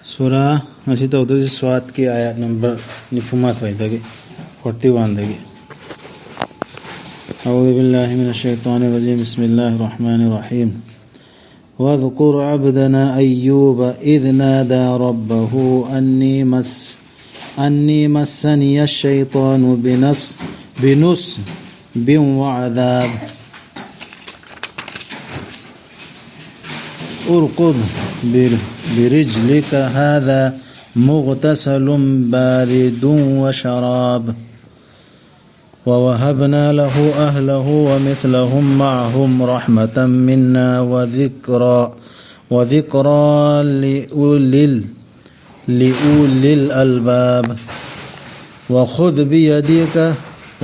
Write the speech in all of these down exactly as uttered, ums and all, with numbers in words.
ꯁꯨꯔꯥ ꯉꯁꯤ ꯇꯧꯗꯣꯏꯁꯦ ꯁ꯭ꯋꯥꯠꯀꯤ ꯑꯥꯌꯥꯠ ꯅꯝꯕꯔ ꯅꯤꯐꯨ ꯃꯥꯊꯣꯏꯗꯒꯤ, ꯐꯣꯔꯇꯤ ꯋꯥꯟꯗꯒꯤ꯫ أعوذ بالله من الشيطان الرجيم. بسم الله الرحمن الرحيم. واذكر عبدنا أيوب إذ نادى ربه أني مس أني مسني الشيطان بنص بنصب وعذاب. اركض بر- برجلك هذا مغتسل بارد وشراب. ووهبنا له أهله ومثلهم معهم رحمة منا وذكرى وذكرى لأولي ال- لأولي الألباب. وخذ بيدك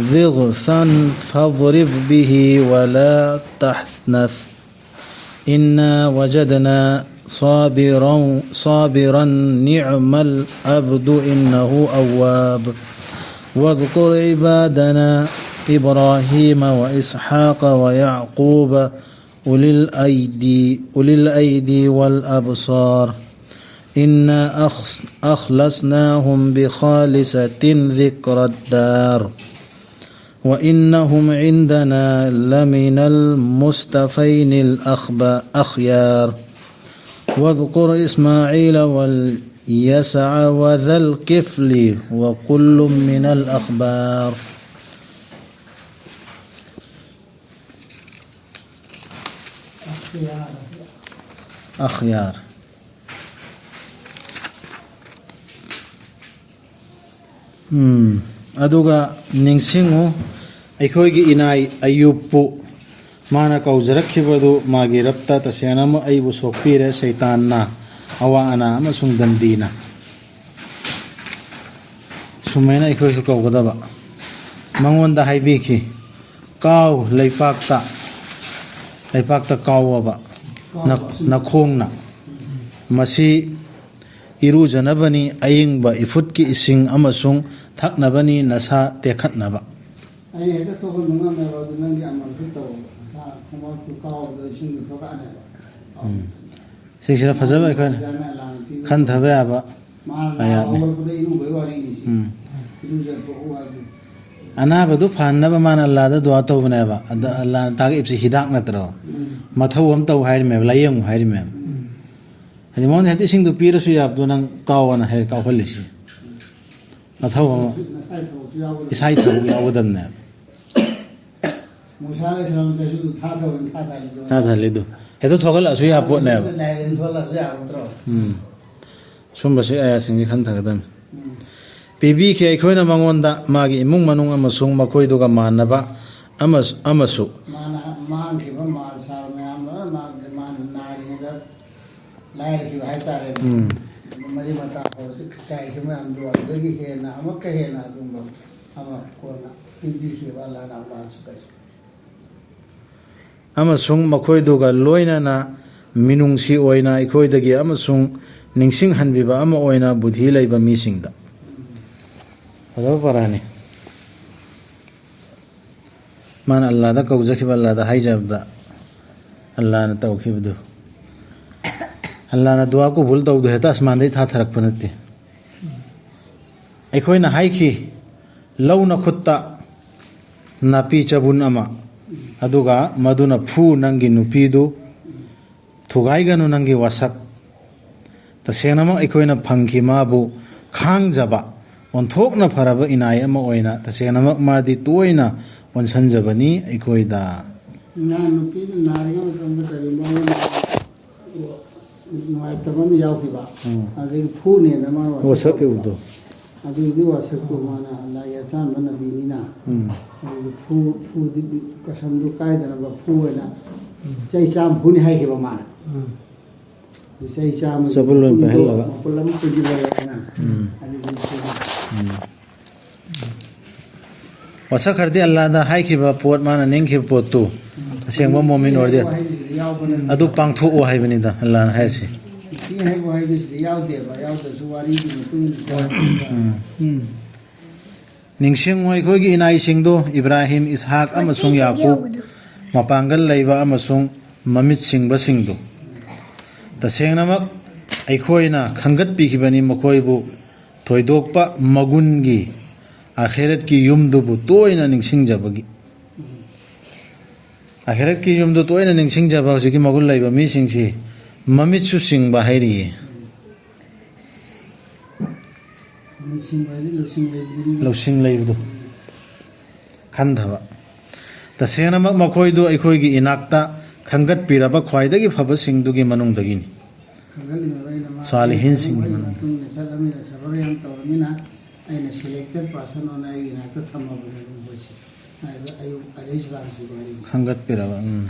ضغثا فاضرب به ولا تحنث. إنا وجدنا صابرا صابرا نعم العبد إنه أواب. واذكر عبادنا إبراهيم وإسحاق ويعقوب أولي الأيدي أولي الأيدي والأبصار. إنا أخ- أخلصناهم بخالصة ذكر الدار. وإنهم عندنا لمن المصطفين الأخب- أخيار. واذكر إسماعيل واليسع وذا الكفل وكل من الأخبار. أخيار. ꯎꯝ, ꯑꯗꯨꯒ ꯅꯤꯡꯁꯤꯡꯉꯨ, ꯑꯩꯈꯣꯏꯒꯤ ꯏꯅꯥꯏ ꯑꯌꯨꯞꯄꯨ ꯃꯥꯅ ꯀꯧꯖꯔꯛꯈꯤꯕꯗꯨ ꯃꯥꯒꯤ ꯔꯕꯇ ꯇꯁꯦꯡꯅꯃꯛ ꯑꯩꯕꯨ ꯁꯣꯛꯄꯤꯔꯦ, ꯁꯩꯇꯥꯟꯅ ꯑꯋꯥ ꯑꯅꯥ ꯑꯃꯁꯨꯡ ꯗꯟꯗꯤꯅ꯫ ꯁꯨꯃꯥꯏꯅ ꯑꯩꯈꯣꯏꯁꯨ ꯀꯧꯒꯗꯕ꯫ ꯃꯉꯣꯟꯗ ꯍꯥꯏꯕꯤꯈꯤ, "ꯀꯥꯎ ꯂꯩꯄꯥꯛꯇ, ꯂꯩꯄꯥꯛꯇ ꯀꯥꯎꯑꯣꯕ ꯅ- ꯅꯈꯣꯡꯅ꯫ ꯃꯁꯤ ꯏꯔꯨꯖꯅꯕꯅꯤ ꯑꯏꯪꯕ ꯏꯐꯨꯠꯀꯤ ꯏꯁꯤꯡ ꯑꯃꯁꯨꯡ ꯊꯛꯅꯕꯅꯤ ꯅꯁꯥ ꯇꯦꯛꯈꯠꯅꯕ"꯫ ꯑꯩ ꯍꯦꯛꯇ ꯊꯣꯛꯄ ꯉꯝꯃꯦꯕ, ꯑꯗꯨ ꯅꯪꯒꯤ ꯑꯃꯔꯁꯨ ꯇꯧ꯫ ꯅꯁꯥ ꯈꯣꯡꯄꯥꯛꯇꯨ ꯀꯥꯎꯕꯗ ꯏꯁꯤꯡꯗꯨ ꯊꯣꯛꯂꯛꯑꯅꯦꯕ꯫ ꯎꯝ꯫ ꯁꯤꯁꯤꯅ ꯐꯖꯕ ꯑꯩꯈꯣꯏꯅ꯫ ꯑꯣꯖꯥꯅ ꯑꯦꯂꯥꯝ ꯄꯤꯕ꯫ ꯈꯟꯊꯕ ꯌꯥꯕ꯫ ꯃꯥꯅ ꯑꯌꯥꯠꯅꯤ꯫ ꯍꯧꯒꯠꯂꯛꯄꯗ ꯏꯔꯨꯕꯩ ꯋꯥꯔꯤꯅꯤ ꯁꯤ꯫ ꯎꯝ꯫ ꯏꯔꯨꯖꯊꯣꯛꯎ ꯍꯥꯏꯕꯅꯤ꯫ ꯑꯅꯥꯕꯗꯨ ꯐꯍꯟꯅꯕ ꯃꯥꯅ ꯑꯜꯂꯥꯗ ꯗꯨꯋꯥ ꯇꯧꯕꯅꯦꯕ꯫ ꯑꯗ ꯑꯜꯂꯥꯅ ꯇꯥꯛꯂꯛꯏꯕꯁꯤ ꯍꯤꯗꯥꯛ ꯅꯠꯇ꯭ꯔꯣ? ꯎꯝ꯫ ꯃꯊꯧ ꯑꯃ ꯇꯧ ꯍꯥꯏꯔꯤꯃꯦꯕ, ꯂꯥꯏꯌꯦꯡꯉꯨ ꯍꯥꯏꯔꯤꯃꯦꯕ꯫ ꯎꯝ꯫ ꯍꯥꯏꯗꯤ ꯃꯉꯣꯟꯗ ꯍꯦꯛꯇ ꯏꯁꯤꯡꯗꯨ ꯄꯤꯔꯁꯨ ꯌꯥꯕꯗꯣ ꯅꯪ ꯀꯥꯎꯑꯣꯅ ꯍꯥꯏ ꯀꯥꯎꯍꯜꯂꯤꯁꯤ꯫ ꯃꯊꯧ ꯑꯃ ꯅꯁꯥꯏ ꯊꯕꯛꯁꯨ ꯌꯥꯎꯒꯗꯕꯅꯤ꯫ ꯏꯁꯥꯒꯤ ꯊꯕꯛ ꯌꯥꯎꯒꯗꯕꯅꯦꯕ꯫ ꯃꯨꯁꯥ ꯑꯂꯩꯍꯤꯁꯂꯥꯝ ꯆꯩꯁꯨꯗꯨ ꯊꯥꯊꯕꯅꯤ ꯊꯥꯊꯍꯜꯂꯤꯗꯣ꯫ ꯊꯥꯊꯍꯜꯂꯤꯗꯣ꯫ ꯍꯦꯛꯇ ꯊꯣꯛꯍꯜꯂꯛꯑꯁꯨ ꯌꯥꯄꯣꯠꯅꯦꯕ꯫ ꯂꯥꯏꯔꯦꯟ ꯊꯣꯛꯍꯜꯂꯛꯑꯁꯨ ꯌꯥꯕ ꯅꯠꯇ꯭ꯔꯣ? ꯎꯝ꯫ ꯁꯨꯝꯕꯁꯤ ꯑꯌꯥꯁꯤꯡꯁꯤ ꯈꯟꯊꯒꯗꯕꯅꯤ꯫ ꯎꯝ꯫ ꯄꯤꯕꯤꯈꯤ ꯑꯩꯈꯣꯏꯅ ꯃꯉꯣꯟꯗ ꯃꯥꯒꯤ ꯏꯃꯨꯡ ꯃꯅꯨꯡ ꯑꯃꯁꯨꯡ ꯃꯈꯣꯏꯗꯨꯒ ꯃꯥꯟꯅꯕ ꯑꯃꯁ-, ꯑꯃꯁꯨ꯫ ꯃꯥꯅ ꯃꯥꯡꯈꯤꯕ ꯃꯥꯜ ꯁꯥꯜ ꯃꯌꯥꯝ ꯂꯣꯏꯅ ꯃꯥ-, ꯃꯥꯅ ꯅꯥꯔꯤꯉꯩꯗ ꯂꯥꯏꯔꯈꯤꯕ ꯍꯥꯏꯇꯥꯔꯦ꯫ ꯎꯝ꯫ ꯃꯔꯤ ꯃꯇꯥ ꯐꯥꯎꯕꯁꯤ ꯆꯥꯏꯈꯤꯕ ꯃꯌꯥꯝꯗꯣ ꯑꯗꯨꯗꯒꯤ ꯍꯦꯟꯅ ꯑꯃꯨꯛꯀ ꯍꯦꯟꯅ ꯑꯗꯨꯝꯕ ꯑꯃ ꯀꯣꯟꯅ ꯄꯤꯕꯤꯈꯤꯕ ꯑꯜꯂꯥꯍꯅ ꯑꯜꯂꯥꯍꯁꯨ ꯀꯩꯁꯨ꯫ ꯑꯃꯁꯨꯡ ꯃꯈꯣꯏꯗꯨꯒ ꯂꯣꯏꯅꯅ ꯃꯤꯅꯨꯡꯁꯤ ꯑꯣꯏꯅ ꯑꯩꯈꯣꯏꯗꯒꯤ ꯑꯃꯁꯨꯡ ꯅꯤꯡꯁꯤꯡꯍꯟꯕꯤꯕ ꯑꯃ ꯑꯣꯏꯅ ꯕꯨꯙꯤ ꯂꯩꯕ ꯃꯤꯁꯤꯡꯗ꯫ ꯐꯖꯕ ꯄꯔꯥꯅꯤ꯫ ꯃꯥꯅ ꯑꯜꯂꯥꯗ ꯀꯧꯖꯈꯤꯕ, ꯑꯜꯂꯥꯗ ꯍꯥꯏꯖꯕꯗ ꯑꯜꯂꯥꯅ ꯇꯧꯈꯤꯕꯗꯨ꯫ ꯑꯜꯂꯥꯅ ꯗꯨꯋꯥ ꯀꯕꯨꯜ ꯇꯧꯗꯨ ꯍꯦꯛꯇ ꯑꯁꯃꯥꯟꯗꯩ ꯊꯥꯊꯔꯛꯄ ꯅꯠꯇꯦ꯫ ꯑꯩꯈꯣꯏꯅ ꯍꯥꯏꯈꯤ, "ꯂꯧ ꯅꯈꯨꯠꯇ ꯅꯥꯄꯤ ꯆꯕꯨꯟ ꯑꯃ, ꯑꯗꯨꯒ ꯃꯗꯨꯅ ꯐꯨ ꯅꯪꯒꯤ ꯅꯨꯄꯤꯗꯨ, ꯊꯨꯒꯥꯏꯒꯅꯨ ꯅꯪꯒꯤ ꯋꯥꯁꯛ"꯫ ꯇꯁꯦꯡꯅꯃꯛ ꯑꯩꯈꯣꯏꯅ ꯐꯪꯈꯤ ꯃꯥꯕꯨ ꯈꯥꯡꯖꯕ, ꯑꯣꯟꯊꯣꯛꯅ ꯐꯔꯕ ꯏꯅꯥꯏ ꯑꯃ ꯑꯣꯏꯅ꯫ ꯇꯁꯦꯡꯅꯃꯛ ꯃꯥꯗꯤ ꯇꯣꯏꯅ ꯑꯣꯟꯁꯟꯖꯕꯅꯤ ꯑꯩꯈꯣꯏꯗ꯫ ꯉꯥ ꯅꯨꯄꯤꯅ ꯅꯥꯔꯤꯉꯩ ꯃꯇꯝꯗ ꯀꯔꯤꯒꯨꯝꯕ ꯑꯃ ꯅꯨꯡꯉꯥꯏꯇꯕ ꯑꯃ ꯌꯥꯎꯈꯤꯕ, ꯎꯝ꯫ ꯑꯗꯒꯤ ꯐꯨꯅꯦꯅ ꯃꯥꯅ ꯋꯥꯁꯛ ꯋꯥꯁꯛ ꯇꯧꯕ꯫ ꯎꯕꯗꯣ꯫ ꯑꯗꯨꯒꯤ ꯋꯥꯁꯛꯇꯣ ꯃꯥꯅ ꯑꯜꯂꯥꯒꯤ ꯑꯆꯥꯟꯕ ꯅꯕꯤꯅꯤꯅ, ꯎꯝ꯫ ꯑꯗꯨꯒꯤ ꯐꯨ-, ꯐꯨꯗꯤ ꯀꯁꯝꯗꯨ ꯀꯥꯏꯗꯅꯕ ꯐꯨ ꯑꯣꯏꯅ ꯆꯩ ꯆꯥꯝꯃ ꯐꯨꯅꯤ ꯍꯥꯏꯈꯤꯕ ꯃꯥꯅ꯫ ꯆꯩ ꯆꯥꯝꯃꯒꯤ ꯆꯕꯨꯜ ꯑꯣꯏꯅ ꯃꯄꯨꯟꯗꯣ ꯄꯥꯏꯍꯜꯂꯒ꯫ ꯃꯄꯨꯟ ꯑꯃ ꯄꯨꯟꯁꯤꯜꯂꯒ ꯑꯩꯅ ꯎꯝ꯫ ꯑꯗꯨꯗꯤ ꯐꯨꯅꯤ꯫ ꯎꯝ꯫ ꯋꯥꯁꯛ ꯈꯔꯗꯤ ꯑꯜꯂꯥꯗ ꯍꯥꯏꯈꯤꯕ ꯄꯣꯠ, ꯃꯥꯅ ꯅꯤꯡꯈꯤꯕ ꯄꯣꯠꯇꯨ ꯑꯁꯦꯡꯕ ꯃꯣꯃꯤꯟ ꯑꯣꯏꯔꯗꯤ ꯋꯥꯍꯩꯗꯨꯗꯤ ꯌꯥꯎꯕ ꯅꯠꯇꯦ꯫ ꯑꯗꯨ ꯄꯥꯡꯊꯣꯛꯑꯣ ꯍꯥꯏꯕꯅꯤꯗ ꯑꯜꯂꯥꯅ ꯍꯥꯏꯔꯤꯁꯤ꯫ ꯅꯨꯄꯤ ꯍꯥꯏꯕ ꯋꯥꯍꯩꯗꯨ ꯁꯤꯗ ꯌꯥꯎꯗꯦꯕ, ꯌꯥꯎꯗ꯭ꯔꯁꯨ ꯋꯥꯔꯤꯒꯤ ꯃꯇꯨꯡ ꯏꯟꯅ ꯎꯝ꯫ ꯅꯤꯡꯁꯤꯡꯉꯨ ꯑꯩꯈꯣꯏꯒꯤ ꯏꯅꯥꯏꯁꯤꯡꯗꯨ, ꯏꯕ꯭ꯔꯥꯍꯤꯝ, ꯏꯁꯍꯥꯛ ꯑꯃꯁꯨꯡ ꯌꯥꯀꯨꯕ, ꯃꯄꯥꯡꯒꯜ ꯂꯩꯕ ꯑꯃꯁꯨꯡ ꯃꯃꯤꯠ ꯁꯤꯡꯕꯁꯤꯡꯗꯨ꯫ ꯇꯁꯦꯡꯅꯃꯛ ꯑꯩꯈꯣꯏꯅ ꯈꯟꯒꯠꯄꯤꯈꯤꯕꯅꯤ, ꯃꯈꯣꯏꯕꯨ ꯊꯣꯏꯗꯣꯛꯄ ꯃꯒꯨꯟꯒꯤ ꯑꯥꯈꯦꯔꯠꯀꯤ ꯌꯨꯝꯗꯨꯕꯨ ꯇꯣꯏꯅ ꯅꯤꯡꯁꯤꯡꯖꯕꯒꯤ꯫ ꯑꯥꯈꯦꯔꯠꯀꯤ ꯌꯨꯝꯗꯨ ꯇꯣꯏꯅ ꯅꯤꯡꯁꯤꯡꯖꯕ ꯍꯧꯖꯤꯛꯀꯤ ꯃꯒꯨꯟ ꯂꯩꯕ ꯃꯤꯁꯤꯡꯁꯤ ꯃꯃꯤꯠꯁꯨ ꯁꯤꯡꯕ ꯍꯥꯏꯔꯤꯌꯦ꯫ ꯃꯃꯤꯠ ꯁꯤꯡꯕ ꯍꯥꯏꯗꯤ ꯂꯧꯁꯤꯡ ꯂꯩꯕꯗꯨꯅꯤ꯫ ꯂꯧꯁꯤꯡ ꯂꯩꯕꯗꯨ ꯈꯟꯊꯕ꯫ ꯇꯁꯦꯡꯅꯃꯛ ꯃꯈꯣꯏꯗꯨ ꯑꯩꯈꯣꯏꯒꯤ ꯏꯅꯥꯛꯇ ꯈꯟꯒꯠꯄꯤꯔꯕ ꯈ꯭ꯋꯥꯏꯗꯒꯤ ꯐꯕꯁꯤꯡꯗꯨꯒꯤ ꯃꯅꯨꯡꯗꯒꯤꯅꯤ꯫ ꯈꯟꯒꯠꯂꯤꯕ ꯑꯩꯅ ꯃꯥ ꯁꯥꯂꯤꯍꯤꯟꯁꯤꯡꯒꯤ ꯃꯣꯏꯒꯤ ꯃꯅꯨꯡꯗ꯫ ꯃꯇꯨꯡ ꯏꯟꯅ ꯆꯠꯂꯃꯤꯅ, ꯁꯕꯔ ꯌꯥꯝ ꯇꯧꯔꯃꯤꯅ, ꯑꯩꯅ selected person ꯑꯣꯏꯅ ꯑꯩꯒꯤ ꯏꯅꯥꯛꯇ ꯊꯝꯃꯕꯅꯦꯕ ꯃꯈꯣꯏꯁꯦ꯫ ꯍꯥꯏꯕ ꯑꯌꯨꯕ ꯑꯂꯩꯍꯤꯁꯁꯂꯥꯝꯁꯤ ꯋꯥꯔꯤ꯫ ꯈꯟꯒꯠꯄꯤꯔꯕ, ꯎꯝ꯫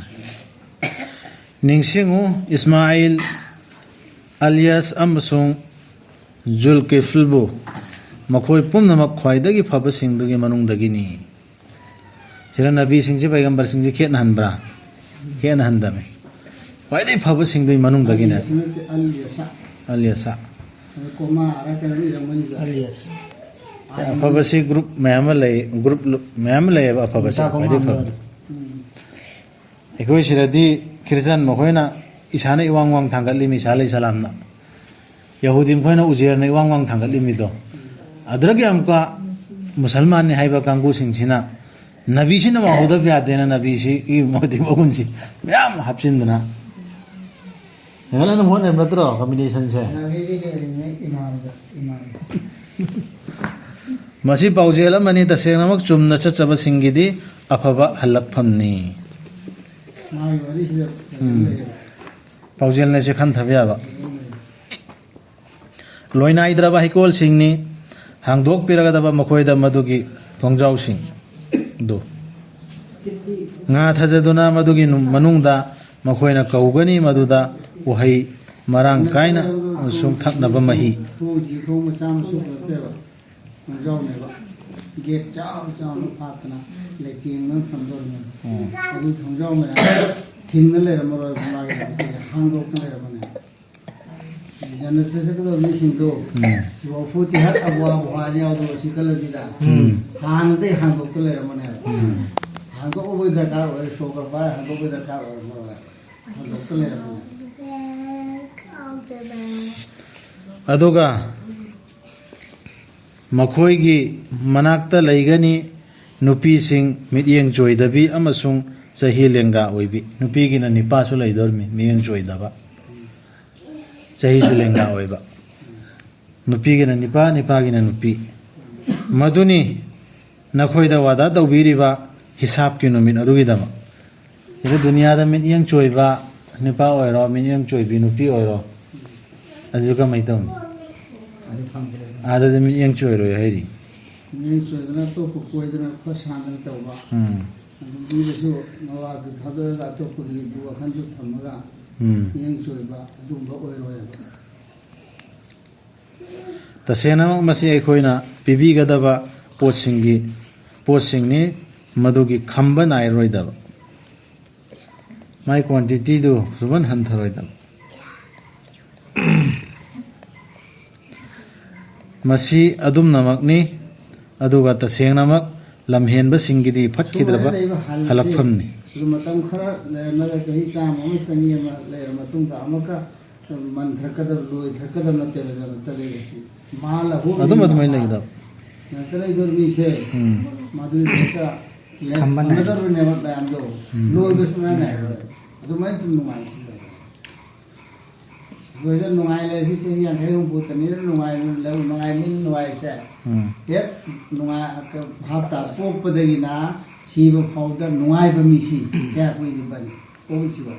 ꯅꯤꯡꯁꯤꯡꯉꯨ, ꯏꯁꯃꯥꯏꯜ, ꯑꯂꯤꯌꯥꯁ ꯑꯃꯁꯨꯡ ꯖꯨꯜꯀꯤꯐꯜꯕꯨ ꯃꯈꯣꯏ ꯄꯨꯝꯅꯃꯛ ꯈ꯭ꯋꯥꯏꯗꯒꯤ ꯐꯕꯁꯤꯡꯗꯨꯒꯤ ꯃꯅꯨꯡꯗꯒꯤꯅꯤ꯫ ꯁꯤꯗ ꯅꯕꯤꯁꯤꯡꯁꯤ, ꯄꯩꯒꯝꯕꯔꯁꯤꯡꯁꯤ ꯈꯦꯠꯅꯍꯟꯕ꯭ꯔꯥ? ꯈꯦꯠꯅꯍꯟꯗꯕꯅꯤ꯫ ꯈ꯭ꯋꯥꯏꯗꯒꯤ ꯐꯕꯁꯤꯡꯗꯨꯒꯤ ꯃꯅꯨꯡꯗꯒꯤꯅꯦ꯫ ꯑꯂꯤꯌꯥꯁ ꯅꯠꯇꯦ, ꯑꯂꯤꯌꯥꯁ꯫ ꯑꯂꯤꯌꯥꯁ꯫ ꯑꯗ ꯀꯣꯃꯥꯔ ꯀꯩꯅꯣ ꯏꯔꯝꯒꯅꯤꯗ꯫ ꯑꯂꯤꯌꯥꯁ꯫ ꯑꯐꯕꯁꯤ group ꯃꯌꯥꯝ ꯑꯃ ꯂꯩ, group ꯃꯌꯥꯝ ꯑꯃ ꯂꯩꯌꯦꯕ ꯑꯐꯕꯁꯦ, ꯅꯨꯄꯥ ꯈ꯭ꯋꯥꯏꯗꯒꯤ ꯀꯣꯃꯥꯔ꯫ ꯐꯕꯗꯣ꯫ ꯎꯝ꯫ ꯑꯩꯈꯣꯏ ꯁꯤꯗꯗꯤ ꯈ꯭ꯔꯤꯁꯇꯟ ꯃꯈꯣꯏꯅ ꯏꯁꯥꯅ ꯏꯋꯥꯡ ꯋꯥꯡ ꯊꯥꯡꯒꯠꯂꯤꯃꯤ, ꯏꯁꯥ ꯑꯂꯩꯍꯤꯁꯁꯂꯥꯝꯅ꯫ ꯌꯍꯨꯗꯤ ꯃꯈꯣꯏꯅ ꯎꯖꯦꯔꯅ ꯏꯋꯥꯡ ꯋꯥꯡ ꯊꯥꯡꯒꯠꯂꯤꯃꯤꯗꯣ꯫ ꯑꯗꯨꯗꯒꯤ ꯑꯃꯨꯛꯀ ꯃꯨꯁꯜꯃꯥꯟꯅꯤ ꯍꯥꯏꯕ ꯀꯥꯡꯕꯨꯁꯤꯡꯁꯤꯅ ꯅꯕꯤꯁꯤꯅ ꯃꯥꯡꯍꯧꯗꯕ ꯌꯥꯗꯦꯅ ꯅꯕꯤꯁꯤꯒꯤ ꯃꯇꯤꯛ ꯃꯒꯨꯟꯁꯤ ꯃꯌꯥꯝ ꯍꯥꯞꯆꯤꯟꯗꯅ ꯍꯦꯟꯒꯠꯍꯟꯅꯕ ꯍꯣꯠꯅꯔꯤꯕ ꯅꯠꯇ꯭ꯔꯣ combination ꯁꯦ? ꯅꯕꯤꯗꯤ ꯍꯦꯜꯂꯤꯅꯦ ꯏꯃꯥꯝꯗ, ꯏꯃꯥꯝꯗ꯫ ꯃꯁꯤ ꯄꯥꯎꯖꯦꯜ ꯑꯃꯅꯤ, ꯇꯁꯦꯡꯅꯃꯛ ꯆꯨꯝꯅ ꯆꯠꯆꯕꯁꯤꯡꯒꯤꯗꯤ ꯑꯐꯕ ꯍꯜꯂꯛꯐꯝꯅꯤ꯫ ꯃꯥꯒꯤ ꯋꯥꯔꯤꯁꯤꯗ ꯎꯝ꯫ ꯂꯩꯌꯦꯕ꯫ ꯄꯥꯎꯖꯦꯜꯅꯦꯁꯦ ꯈꯟꯊꯕ ꯌꯥꯕ꯫ ꯂꯣꯏꯅꯥꯏꯗ꯭ꯔꯕ ꯍꯩꯀꯣꯜꯁꯤꯡꯅꯤ, ꯍꯥꯡꯗꯣꯛꯄꯤꯔꯒꯗꯕ ꯃꯈꯣꯏꯗ ꯃꯗꯨꯒꯤ ꯊꯣꯡꯖꯥꯎꯁꯤꯡꯗꯨ ꯉꯥ ꯊꯥꯖꯗꯨꯅ ꯃꯗꯨꯒꯤ ꯅꯨ-, ꯃꯅꯨꯡꯗ ꯃꯈꯣꯏꯅ ꯀꯧꯒꯅꯤ, ꯃꯗꯨꯗ ꯎꯍꯩ ꯃꯔꯥꯡ ꯀꯥꯏꯅ ꯑꯃꯁꯨꯡ ꯊꯛꯅꯕ ꯃꯍꯤ꯫ ꯊꯣꯡꯁꯤ ꯊꯣꯡ ꯃꯆꯥ ꯃꯁꯨ ꯅꯠꯇꯦꯕ, ꯊꯣꯡꯖꯥꯎꯅꯦꯕ꯫ Gate ꯆꯥꯎ ꯆꯥꯎꯅ ꯐꯥꯠꯇꯅ ꯂꯩꯇꯦꯡꯗꯨꯅ ꯊꯝꯗꯣꯔꯤꯕꯅꯤ꯫ ꯎꯝ꯫ ꯑꯗꯨ ꯊꯣꯡꯖꯥꯎ ꯃꯌꯥꯝ ꯊꯤꯡꯅ ꯂꯩꯔꯝꯃꯔꯣꯏꯕ, ꯃꯥꯒꯤ ꯍꯥꯡꯗꯣꯛꯇꯅ ꯂꯩꯔꯝꯃꯅꯦꯕ꯫ ꯖꯟꯅꯠꯇ ꯆꯠꯀꯗꯕ ꯃꯤꯁꯤꯡꯗꯣ, ꯎꯝ꯫ ꯁꯤꯐꯥꯎ ꯐꯨꯇꯤꯍꯠ ꯑꯕꯋꯥꯕ ꯍꯥꯏꯅ ꯌꯥꯎꯗꯕ ꯁꯤ ꯈꯜꯂꯁꯤꯗ꯫ ꯎꯝ꯫ ꯍꯥꯟꯅꯗꯩ ꯍꯥꯡꯗꯣꯛꯇ ꯂꯩꯔꯝꯃꯅꯦꯕ꯫ ꯎꯝ꯫ ꯍꯥꯡꯗꯣꯛꯎꯕꯒꯤ ꯗꯔꯀꯥꯔ ꯑꯣꯏ, ꯁꯣꯛ ꯀꯔꯕꯥꯔ ꯍꯥꯡꯗꯣꯛꯄꯒꯤ ꯗꯔꯀꯥꯔ ꯑꯣꯏꯔꯝꯃꯔꯣꯏ꯫ ꯍꯥꯡꯗꯣꯛꯇ ꯂꯩꯔꯝꯃꯅꯦ꯫ ꯑꯗꯨꯒ ꯃꯈꯣꯏꯒꯤ ꯃꯅꯥꯛꯇ ꯂꯩꯒꯅꯤ ꯅꯨꯄꯤꯁꯤꯡ ꯃꯤꯠꯌꯦꯡ ꯆꯣꯏꯗꯕꯤ ꯑꯃꯁꯨꯡ ꯆꯍꯤ ꯂꯦꯡꯒꯥ ꯑꯣꯏꯕꯤ꯫ ꯅꯨꯄꯤꯒꯤꯅ ꯅꯤꯄꯥꯁꯨ ꯂꯩꯗꯣꯔꯤꯃꯤ, ꯃꯤꯠꯌꯦꯡ ꯆꯣꯏꯗꯕ, ꯆꯍꯤꯁꯨ ꯂꯦꯡꯒꯥ ꯑꯣꯏꯕ꯫ ꯅꯨꯄꯤꯒꯤꯅ ꯅꯤꯄꯥ, ꯅꯤꯄꯥꯒꯤꯅ ꯅꯨꯄꯤ꯫ ꯃꯗꯨꯅꯤ ꯅꯈꯣꯏꯗ ꯋꯥꯗꯥ ꯇꯧꯕꯤꯔꯤꯕ ꯍꯤꯁꯥꯕꯀꯤ ꯅꯨꯃꯤꯠ ꯑꯗꯨꯒꯤꯗꯃꯛ꯫ ꯁꯤꯗ ꯗꯨꯅꯤꯌꯥꯗ ꯃꯤꯠꯌꯦꯡ ꯆꯣꯏꯕ ꯅꯨꯄꯥ ꯑꯣꯏꯔꯣ, ꯃꯤꯠꯌꯦꯡ ꯆꯣꯏꯕꯤ ꯅꯨꯄꯤ ꯑꯣꯏꯔꯣ, ꯑꯗꯨ ꯀꯃꯥꯏꯅ ꯇꯧꯅꯤ? ꯑꯗꯨ ꯐꯪꯗ꯭ꯔꯦ꯫ ꯑꯥꯗꯗꯤ ꯃꯤꯠꯌꯦꯡ ꯆꯣꯏꯔꯣꯏ ꯍꯥꯏꯔꯤ꯫ ꯃꯤꯠꯌꯦꯡ ꯆꯣꯏꯗꯅ ꯑꯇꯣꯞꯄ ꯀꯣꯏꯗꯅ ꯈꯣꯠ ꯁꯥꯟꯗꯅ ꯇꯧꯕ꯫ ꯎꯝ꯫ ꯑꯗꯨ ꯃꯤꯗꯁꯨ ꯃꯋꯥꯗꯨ ꯊꯥꯗꯣꯛꯑꯒ ꯑꯇꯣꯞꯄꯒꯤ ꯋꯥꯈꯜꯁꯨ ꯊꯝꯃꯒ ꯎꯝ꯫ ꯃꯤꯠꯌꯦꯡ ꯆꯣꯏꯕ ꯑꯗꯨꯒꯨꯝꯕ ꯑꯣꯏꯔꯣꯏꯕ꯫ ꯇꯁꯦꯡꯅꯃꯛ ꯃꯁꯤ ꯑꯩꯈꯣꯏꯅ ꯄꯤꯕꯤꯒꯗꯕ ꯄꯣꯠꯁꯤꯡꯒꯤ, ꯄꯣꯠꯁꯤꯡꯅꯤ, ꯃꯗꯨꯒꯤ ꯈꯝꯕ ꯅꯥꯏꯔꯣꯏꯗꯕ꯫ ꯃꯥꯏ ꯀ꯭ꯋꯥꯟꯇꯤꯇꯤꯗꯨ ꯁꯨꯃꯟ ꯍꯟꯊꯔꯣꯏꯗꯕ꯫ ꯃꯁꯤ ꯑꯗꯨꯝꯅꯃꯛꯅꯤ, ꯑꯗꯨꯒ ꯇꯁꯦꯡꯅꯃꯛ ꯂꯝꯍꯦꯟꯕꯁꯤꯡꯒꯤꯗꯤ ꯐꯠꯈꯤꯗ꯭ꯔꯕ ꯁꯨꯃꯥꯏꯅ ꯂꯩꯕ ꯍꯜꯁꯤ ꯍꯜꯂꯛꯐꯝꯅꯤ꯫ ꯑꯗꯨ ꯃꯇꯝ ꯈꯔ ꯂꯩꯔꯝꯃꯒ, ꯆꯍꯤ ꯆꯥꯝꯃ ꯑꯃ, ꯆꯅꯤ ꯑꯃ ꯂꯩꯔ ꯃꯇꯨꯡꯗ ꯑꯃꯨꯛꯀ ꯃꯟꯊꯔꯛꯀꯗꯕ, ꯂꯣꯏꯊꯔꯛꯀꯗꯕ ꯅꯠꯇꯦꯕ ꯖꯅꯇ ꯂꯩꯔꯤꯁꯤ꯫ ꯃꯥ ꯂꯍꯨ ꯑꯗꯨꯝ ꯑꯗꯨꯃꯥꯏꯅ ꯂꯩꯒꯗꯕ꯫ ꯖꯅꯇ ꯂꯩꯗꯧꯔꯤꯕ ꯃꯤꯁꯦ, ꯎꯝ꯫ ꯃꯗꯨꯒꯤ ꯃꯊꯛꯇ ꯂꯦꯞ ꯈꯝꯕ ꯅꯥꯏ꯫ ꯐꯪꯒꯗꯧꯔꯤꯕꯅꯦꯕ ꯃꯌꯥꯝꯗꯣ꯫ ꯎꯝ꯫ ꯂꯣꯏꯕ ꯁꯨꯡꯌꯥ ꯅꯥꯏꯔꯣꯏ꯫ ꯑꯗꯨꯃꯥꯏꯅ ꯑꯗꯨꯝ ꯅꯨꯡꯉꯥꯏꯅ ꯂꯩ꯫ ꯑꯩꯈꯣꯏꯗ ꯅꯨꯡꯉꯥꯏ ꯂꯩꯔꯤꯁꯤ ꯆꯍꯤ ꯌꯥꯡꯈꯩ ꯍꯨꯝꯐꯨꯇꯅꯤꯗ ꯅꯨꯡꯉꯥꯏ ꯂꯩ, ꯅꯨꯡꯉꯥꯏ ꯃꯤꯅ ꯅꯨꯡꯉꯥꯏꯔꯤꯁꯦ꯫ ꯎꯝ꯫ ꯍꯦꯛ ꯅꯨꯡꯉꯥꯏ, ꯍꯥꯞꯇꯥ ꯄꯣꯛꯄꯗꯒꯤꯅ ꯁꯤꯕ ꯐꯥꯎꯗ ꯅꯨꯡꯉꯥꯏꯕ ꯃꯤꯁꯤ ꯀꯌꯥ ꯀꯨꯏꯔꯤꯕꯅꯤ? ꯄꯣꯛꯏꯁꯤꯕ꯫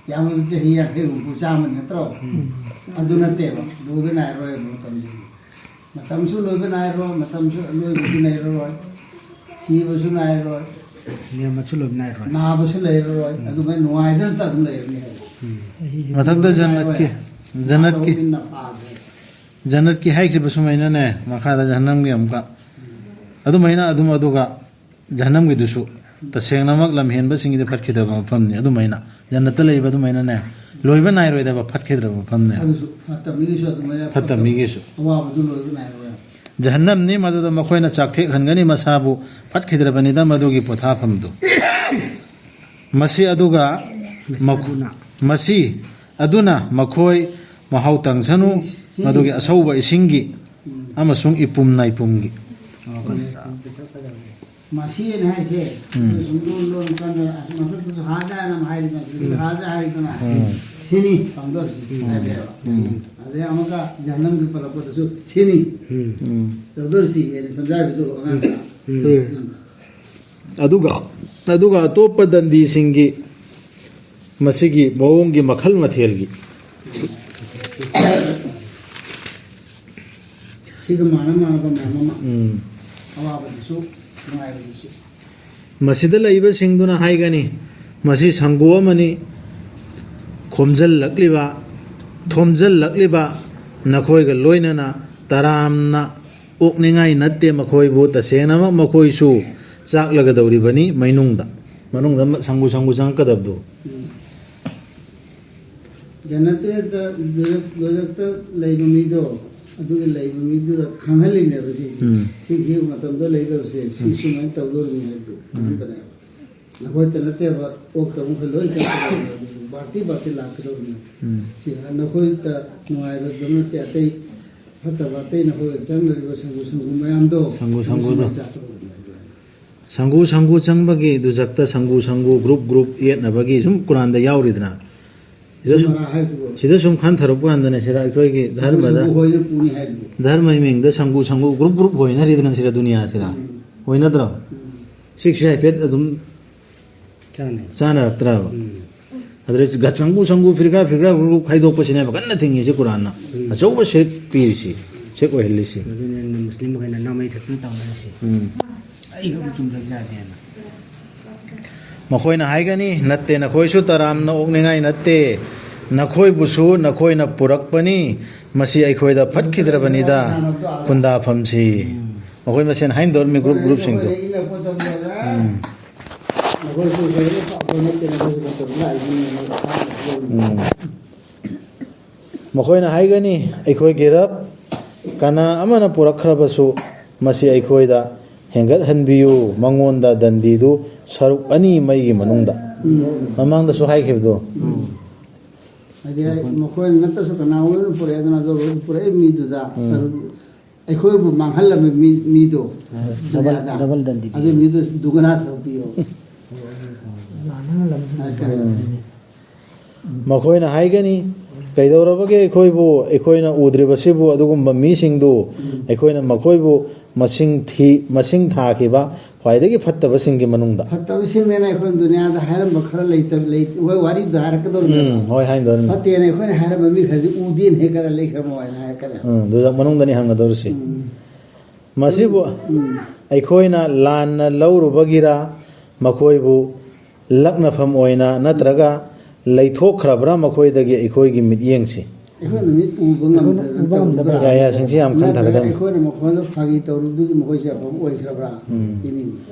ꯌꯥꯝꯕꯗ ꯆꯍꯤ ꯌꯥꯡꯈꯩ, ꯍꯨꯝꯐꯨ, ꯆꯥꯝꯃ ꯅꯠꯇ꯭ꯔꯣ? ꯎꯝ꯫ ꯑꯗꯨ ꯅꯠꯇꯦꯕ, ꯂꯣꯏꯕ ꯅꯥꯏꯔꯣꯏꯕ ꯃꯇꯝꯁꯤꯗꯤ꯫ ꯃꯇꯝꯁꯨ ꯂꯣꯏꯕ ꯅꯥꯏꯔꯣꯏ, ꯃꯇꯝꯁꯨ ꯑꯂꯣꯏꯕꯁꯨ ꯂꯩꯔꯔꯣꯏ, ꯊꯤꯕꯁꯨ ꯅꯥꯏꯔꯔꯣꯏ, ꯅꯦꯝꯕꯁꯨ ꯂꯣꯏꯕ ꯅꯥꯏꯔꯣꯏ꯫ ꯅꯥꯕꯁꯨ ꯂꯩꯔꯔꯣꯏ, ꯎꯝ꯫ ꯑꯗꯨꯃꯥꯏꯅ ꯅꯨꯡꯉꯥꯏꯗꯅꯇ ꯑꯗꯨꯝ ꯂꯩꯔꯅꯤ ꯍꯥꯏꯕ꯫ ꯎꯝ꯫ ꯃꯊꯛꯇ ꯖꯟꯅꯠꯀꯤ, ꯖꯟꯅꯠꯀꯤ, ꯃꯤꯟꯅ ꯄꯥꯗꯦ꯫ ꯖꯟꯅꯠꯀꯤ ꯍꯥꯏꯈꯤꯕ ꯁꯨꯃꯥꯏꯅꯅꯦ, ꯃꯈꯥꯗ ꯖꯍꯟꯅꯝꯒꯤ ꯑꯃꯨꯛꯀ꯫ ꯑꯗꯨꯃꯥꯏꯅ ꯑꯗꯨꯝ ꯑꯗꯨꯒ ꯖꯍꯟꯅꯝꯒꯤꯗꯨꯁꯨ ꯇꯁꯦꯡꯅꯃꯛ ꯂꯝꯍꯦꯟꯕꯁꯤꯡꯒꯤꯗꯤ ꯐꯠꯈꯤꯗ꯭ꯔꯕ ꯃꯐꯝꯅꯤ꯫ ꯑꯗꯨꯃꯥꯏꯅ ꯖꯟꯅꯠꯇ ꯂꯩꯕ ꯑꯗꯨꯃꯥꯏꯅꯅꯦ, ꯂꯣꯏꯕ ꯅꯥꯏꯔꯣꯏꯗꯕ ꯐꯠꯈꯤꯗ꯭ꯔꯕ ꯃꯐꯝꯅꯦ꯫ ꯑꯗꯨꯁꯨ ꯐꯠꯇ ꯃꯤꯒꯤꯁꯨ ꯑꯗꯨꯃꯥꯏꯅ ꯐꯠꯇ ꯃꯤꯒꯤꯁꯨ꯫ ꯑꯋꯥꯕꯗꯨ ꯂꯣꯏꯕ ꯅꯥꯏꯔꯣꯏ꯫ ꯖꯍꯟꯅꯝꯅꯤ, ꯃꯗꯨꯗ ꯃꯈꯣꯏꯅ ꯆꯥꯛꯊꯦꯛꯍꯟꯒꯅꯤ ꯃꯁꯥꯕꯨ, ꯐꯠꯈꯤꯗ꯭ꯔꯕꯅꯤꯗ ꯃꯗꯨꯒꯤ ꯄꯣꯊꯥꯐꯝꯗꯨ꯫ ꯃꯁꯤ ꯑꯗꯨꯒ ꯃꯁꯤ ꯃꯈ-, ꯑꯗꯨꯅ꯫ ꯃꯁꯤ ꯑꯗꯨꯅ ꯃꯈꯣꯏ ꯃꯍꯥꯎ ꯇꯪꯁꯅꯨ, ꯃꯗꯨꯒꯤ ꯑꯁꯧꯕ ꯏꯁꯤꯡꯒꯤ ꯑꯃꯁꯨꯡ ꯏꯄꯨꯝ ꯅꯥꯏꯄꯨꯝꯒꯤ꯫ ꯃꯁꯤꯅ ꯍꯥꯏꯁꯦ, ꯎꯝ꯫ ꯑꯩꯈꯣꯏ ꯁꯨꯝ ꯂꯣꯟ ꯂꯣꯟ ꯀꯥꯟꯗ ꯃꯊꯛꯇꯁꯨ ꯍꯥꯖꯥ ꯍꯥꯏꯅ ꯑꯃ ꯍꯥꯏꯔꯤꯕ, ꯁꯤꯗꯁꯨ ꯎꯝ꯫ ꯍꯥꯖꯥ ꯍꯥꯏꯗꯅ ꯎꯝ꯫ ꯁꯤꯅꯤ ꯇꯧꯗꯧꯔꯤꯁꯤ ꯎꯝ꯫ ꯍꯥꯏꯕꯅꯦꯕ꯫ ꯎꯝ꯫ ꯑꯗꯩ ꯑꯃꯨꯛꯀ ꯖꯍꯟꯅꯝꯒꯤ ꯄꯜꯂꯛꯄꯗꯁꯨ ꯁꯤꯅꯤ ꯎꯝ꯫ ꯇꯧꯗꯧꯔꯤꯁꯤ ꯍꯥꯏꯅ ꯁꯝꯖꯥꯏꯕꯗꯨ ꯑꯉꯥꯡꯗ꯫ ꯎꯝ꯫ ꯑꯗꯨꯒ, ꯑꯗꯨꯒ ꯑꯇꯣꯞꯄ ꯗꯟꯗꯤꯁꯤꯡꯒꯤ ꯃꯁꯤꯒꯤ ꯃꯑꯣꯡꯒꯤ ꯃꯈꯜ ꯃꯊꯦꯜꯒꯤ꯫ ꯁꯤꯒ ꯃꯥꯟꯅ ꯃꯥꯟꯅꯕ ꯃꯌꯥꯝ ꯑꯃ꯫ ꯎꯝ꯫ ꯑꯋꯥꯕꯗꯁꯨ, ꯅꯨꯡꯉꯥꯏꯕꯗꯁꯨ꯫ ꯃꯁꯤꯗ ꯂꯩꯕꯁꯤꯡꯗꯨꯅ ꯍꯥꯏꯒꯅꯤ, "ꯃꯁꯤ ꯁꯪꯒꯨ ꯑꯃꯅꯤ, ꯈꯣꯝꯖꯤꯜꯂꯛꯂꯤꯕ, ꯊꯣꯝꯖꯤꯜꯂꯛꯂꯤꯕ ꯅꯈꯣꯏꯒ ꯂꯣꯏꯅꯅ ꯇꯔꯥꯝꯅ ꯑꯣꯛꯅꯤꯡꯉꯥꯏ ꯅꯠꯇꯦ ꯃꯈꯣꯏꯕꯨ, ꯇꯁꯦꯡꯅꯃꯛ ꯃꯈꯣꯏꯁꯨ ꯆꯥꯛꯂꯒꯗꯧꯔꯤꯕꯅꯤ ꯃꯩꯅꯨꯡꯗ꯫" ꯃꯅꯨꯡꯗ ꯁꯪꯒꯨ ꯁꯪꯒꯨ ꯆꯪꯉꯛꯀꯗꯕꯗꯨ꯫ ꯎꯝ꯫ ꯖꯟꯅꯠꯇꯨꯗ ꯂꯣꯏꯔꯛ-, ꯂꯣꯏꯔꯛꯇ ꯂꯩꯕ ꯃꯤꯗꯣ, ꯑꯗꯨꯒꯤ ꯂꯩꯕ ꯃꯤꯗꯨꯗ ꯈꯪꯍꯜꯂꯤꯅꯦꯕ ꯁꯤꯁꯦ꯫ ꯎꯝ꯫ ꯁꯤꯒꯤ ꯃꯇꯝꯗ ꯂꯩꯗꯧꯔꯤꯁꯦ, ꯁꯤ ꯎꯝ꯫ ꯁꯨꯃꯥꯏꯅ ꯇꯧꯗꯧꯔꯤꯅꯤ ꯍꯥꯏꯕꯗꯨ ꯎꯝ꯫ ꯈꯪꯍꯟꯕꯅꯦꯕ꯫ ꯅꯈꯣꯏꯇ ꯅꯠꯇꯦꯕ, ꯑꯣꯛꯇ ꯑꯃꯨꯛ ꯂꯣꯏ ꯆꯠꯀꯗꯧꯔꯤꯅꯦ, ꯑꯗꯨ ꯕꯥꯔꯇꯤ ꯕꯥꯔꯇꯤ ꯂꯥꯛꯀꯗꯧꯔꯤꯅꯦ꯫ ꯎꯝ꯫ ꯁꯤ ꯅꯈꯣꯏꯇ ꯅꯨꯡꯉꯥꯏꯕꯗꯨ ꯅꯠꯇꯦ, ꯑꯇꯩ ꯐꯠꯇꯕ, ꯑꯇꯩ ꯅꯈꯣꯏꯒ ꯆꯪꯂꯤꯕ ꯁꯪꯒꯨ ꯁꯪꯒꯨ ꯃꯌꯥꯝꯗꯣ, ꯁꯪꯒꯨ ꯁꯪꯒꯨꯗꯣ꯫ ꯑꯗꯨꯁꯨ ꯆꯥꯊꯣꯛꯀꯗꯧꯔꯤꯅꯦ꯫ ꯁꯪꯒꯨ ꯁꯪꯒꯨ ꯆꯪꯕꯒꯤ ꯗꯨꯖꯛꯇ ꯁꯪꯒꯨ ꯁꯪꯒꯨ group group ꯌꯦꯠꯅꯕꯒꯤ ꯁꯨꯝ ꯀꯨꯔꯥꯟꯗ ꯌꯥꯎꯔꯤꯗꯅ꯫ ꯁꯤꯗ ꯁꯨꯝ, ꯁꯨꯝ ꯍꯥꯏꯕꯗꯨꯕꯨ꯫ ꯁꯤꯗ ꯁꯨꯝ ꯈꯟꯊꯔꯛꯄ ꯀꯥꯟꯗꯅꯦ, ꯁꯤꯗ ꯑꯩꯈꯣꯏꯒꯤ ꯁꯪꯒꯨ ꯙꯔꯃꯗ, ꯁꯪꯒꯨ ꯍꯣꯏꯅ ꯄꯨꯅꯤ ꯍꯥꯏꯕꯗꯨ꯫ ꯙꯔꯃꯒꯤ ꯃꯤꯡꯗ ꯁꯪꯒꯨ ꯁꯪꯒꯨ group group ꯍꯣꯏꯅꯔꯤꯗꯅ ꯁꯤꯗ ꯗꯨꯅꯤꯌꯥꯁꯤꯗ꯫ ꯎꯝ꯫ ꯍꯣꯏꯅꯗ꯭ꯔꯣ? ꯎꯝ꯫ ꯁꯤꯛꯁꯦ ꯍꯥꯏꯐꯦꯠ ꯑꯗꯨꯝ ꯆꯥꯅꯩ꯫ ꯆꯥꯅꯔꯛꯇ꯭ꯔꯕ? ꯎꯝ꯫ ꯑꯗꯨꯗ ꯁꯪꯒꯨ ꯁꯪꯒꯨ, ꯐꯤꯔꯀꯥ ꯐꯤꯔꯀꯥ group ꯈꯥꯏꯗꯣꯛꯄꯁꯤꯅꯦꯕ ꯀꯟꯅ ꯊꯤꯡꯉꯤꯁꯦ ꯀꯨꯔꯥꯟꯅ꯫ ꯎꯝ꯫ ꯑꯆꯧꯕ ꯁꯦꯛ ꯄꯤꯔꯤꯁꯤ, ꯁꯦꯛ ꯑꯣꯏꯍꯜꯂꯤꯁꯤ꯫ ꯑꯗꯨꯅ ꯃꯨꯁꯂꯤꯝ ꯃꯈꯩꯅ ꯅꯣꯡꯃꯩ ꯊꯛꯇꯅ ꯇꯧꯅꯔꯤꯁꯤ꯫ ꯎꯝ꯫ ꯑꯩ ꯑꯗꯨꯝ ꯆꯨꯝꯗꯕ ꯌꯥꯗꯦꯅ꯫ ꯃꯈꯣꯏꯅ ꯍꯥꯏꯒꯅꯤ, "ꯅꯠꯇꯦ, ꯅꯈꯣꯏꯁꯨ ꯇꯔꯥꯝꯅ ꯑꯣꯛꯅꯤꯡꯉꯥꯏ ꯅꯠꯇꯦ, ꯅꯈꯣꯏꯕꯨꯁꯨ ꯅꯈꯣꯏꯅ ꯄꯨꯔꯛꯄꯅꯤ, ꯃꯁꯤ ꯑꯩꯈꯣꯏꯗ ꯐꯠꯈꯤꯗ꯭ꯔꯕꯅꯤꯗ, ꯈꯨꯟꯗꯥꯐꯝꯁꯤ꯫" ꯃꯈꯣꯏ ꯃꯁꯦꯟ ꯍꯥꯏꯅꯗꯧꯔꯤꯕꯅꯤ group groupꯁꯤꯡꯗꯣ꯫ ꯎꯝ꯫ ꯎꯝ꯫ ꯃꯈꯣꯏꯅ ꯍꯥꯏꯒꯅꯤ, "ꯑꯩꯈꯣꯏꯒꯤ ꯔꯕ, ꯀꯅꯥ ꯑꯃꯅ ꯄꯨꯔꯛꯈ꯭ꯔꯕꯁꯨ, ꯃꯁꯤ ꯑꯩꯈꯣꯏꯗ ꯍꯦꯟꯒꯠꯍꯟꯕꯤꯌꯨ, ꯃꯉꯣꯟꯗ ꯗꯟꯗꯤꯗꯨ ꯁꯔꯨꯛ ꯑꯅꯤ ꯃꯩꯒꯤ ꯃꯅꯨꯡꯗ꯫" ꯎꯝ꯫ ꯃꯃꯥꯡꯗꯁꯨ ꯍꯥꯏꯈꯤꯕꯗꯣ꯫ ꯎꯝ꯫ ꯍꯥꯏꯗꯤ ꯃꯈꯣꯏꯅ ꯅꯠꯇ꯭ꯔꯁꯨ ꯀꯅꯥꯒꯨꯝꯕ ꯑꯃꯅ ꯄꯨꯔꯛꯑꯦꯗꯅ, ꯑꯗꯣ ꯄꯨꯔꯛꯏ ꯃꯤꯗꯨꯗ ꯎꯝ꯫ ꯁꯔꯨꯛ ꯑꯩꯈꯣꯏꯕꯨ ꯃꯥꯡꯍꯜꯂꯝꯕ ꯃꯤ, ꯃꯤꯗꯣ ꯗꯕꯜ, ꯗꯨꯅꯤꯌꯥꯗ꯫ ꯗꯕꯜ ꯗꯟꯗꯤ ꯄꯤꯌꯨ꯫ ꯑꯗꯨ ꯃꯤꯗꯨ ꯗꯨꯒꯅꯥ ꯁꯔꯨꯛ ꯄꯤꯌꯣ꯫ ꯃꯥꯡꯍꯜꯂꯝꯕ ꯍꯥꯏꯇꯥꯔꯦ꯫ ꯎꯝ꯫ ꯃꯈꯣꯏꯅ ꯍꯥꯏꯒꯅꯤ, "ꯀꯩꯗꯧꯔꯕꯒꯦ ꯑꯩꯈꯣꯏꯕꯨ, ꯑꯩꯈꯣꯏꯅ ꯎꯗ꯭ꯔꯤꯕꯁꯤꯕꯨ?" ꯑꯗꯨꯒꯨꯝꯕ ꯃꯤꯁꯤꯡꯗꯨ ꯎꯝ꯫ ꯑꯩꯈꯣꯏꯅ ꯃꯈꯣꯏꯕꯨ ꯃꯁꯤꯡ ꯊꯤ-, ꯃꯁꯤꯡ ꯊꯥꯈꯤꯕ ꯈ꯭ꯋꯥꯏꯗꯒꯤ ꯐꯠꯇꯕꯁꯤꯡꯒꯤ ꯃꯅꯨꯡꯗ꯫ ꯐꯠꯇꯕꯁꯤꯡꯅꯦꯅ ꯑꯩꯈꯣꯏꯅ ꯗꯨꯅꯤꯌꯥꯗ ꯍꯥꯏꯔꯝꯕ ꯈꯔ ꯂꯩꯇꯕ, ꯂꯩ-, ꯍꯣꯏ, ꯋꯥꯔꯤꯗꯨ ꯍꯥꯏꯔꯛꯀꯗꯧꯔꯤꯅꯦꯕ꯫ ꯎꯝ, ꯍꯣꯏ, ꯍꯥꯏꯗꯧꯔꯤꯅꯤ꯫ ꯐꯠꯇꯦꯅ ꯑꯩꯈꯣꯏꯅ ꯍꯥꯏꯔꯝꯕ ꯃꯤ ꯈꯔꯗꯤ ꯎꯗꯦꯅ ꯍꯦꯛ ꯀꯗꯥꯏ ꯂꯩꯈ꯭ꯔꯃꯣ ꯍꯥꯏꯅ ꯍꯥꯏꯔꯛꯀꯅꯤ꯫ ꯎꯝ, ꯑꯗꯨꯗ ꯃꯅꯨꯡꯗꯅꯤ ꯍꯪꯒꯗꯧꯔꯤꯁꯤ꯫ ꯎꯝ꯫ ꯃꯁꯤꯕꯨ ꯎꯝ꯫ ꯑꯩꯈꯣꯏꯅ ꯂꯥꯟꯅ ꯂꯧꯔꯨꯕꯒꯤꯔ, ꯃꯈꯣꯏꯕꯨ ꯂꯛꯅꯐꯝ ꯑꯣꯏꯅ ꯅꯠꯇ꯭ꯔꯒ ꯂꯩꯊꯣꯛꯈ꯭ꯔꯕ꯭ꯔꯥ ꯃꯈꯣꯏꯗꯒꯤ ꯑꯩꯈꯣꯏꯒꯤ ꯃꯤꯠꯌꯦꯡꯁꯤ? ꯑꯩꯈꯣꯏꯅ ꯃꯤꯠ ꯎꯕ ꯉꯝꯗꯗꯅ ꯎꯕ ꯉꯝꯗꯕ ꯇꯧꯕ꯭ꯔꯥ? ꯌꯥꯏ, ꯌꯥꯏ, ꯁꯤꯡꯁꯤ ꯌꯥꯝ ꯈꯟꯊꯒꯗꯕꯅꯤ꯫ ꯅꯠꯇ꯭ꯔꯒ ꯑꯩꯈꯣꯏꯅ ꯃꯈꯣꯏꯗ ꯐꯥꯒꯤ ꯇꯧꯔꯨꯕꯗꯨꯒꯤ ꯃꯈꯣꯏꯁꯦ ꯑꯐꯕ ꯑꯣꯏꯈ꯭ꯔꯕ꯭ꯔꯥ? ꯎꯝ꯫ ꯁꯤꯅꯤ꯫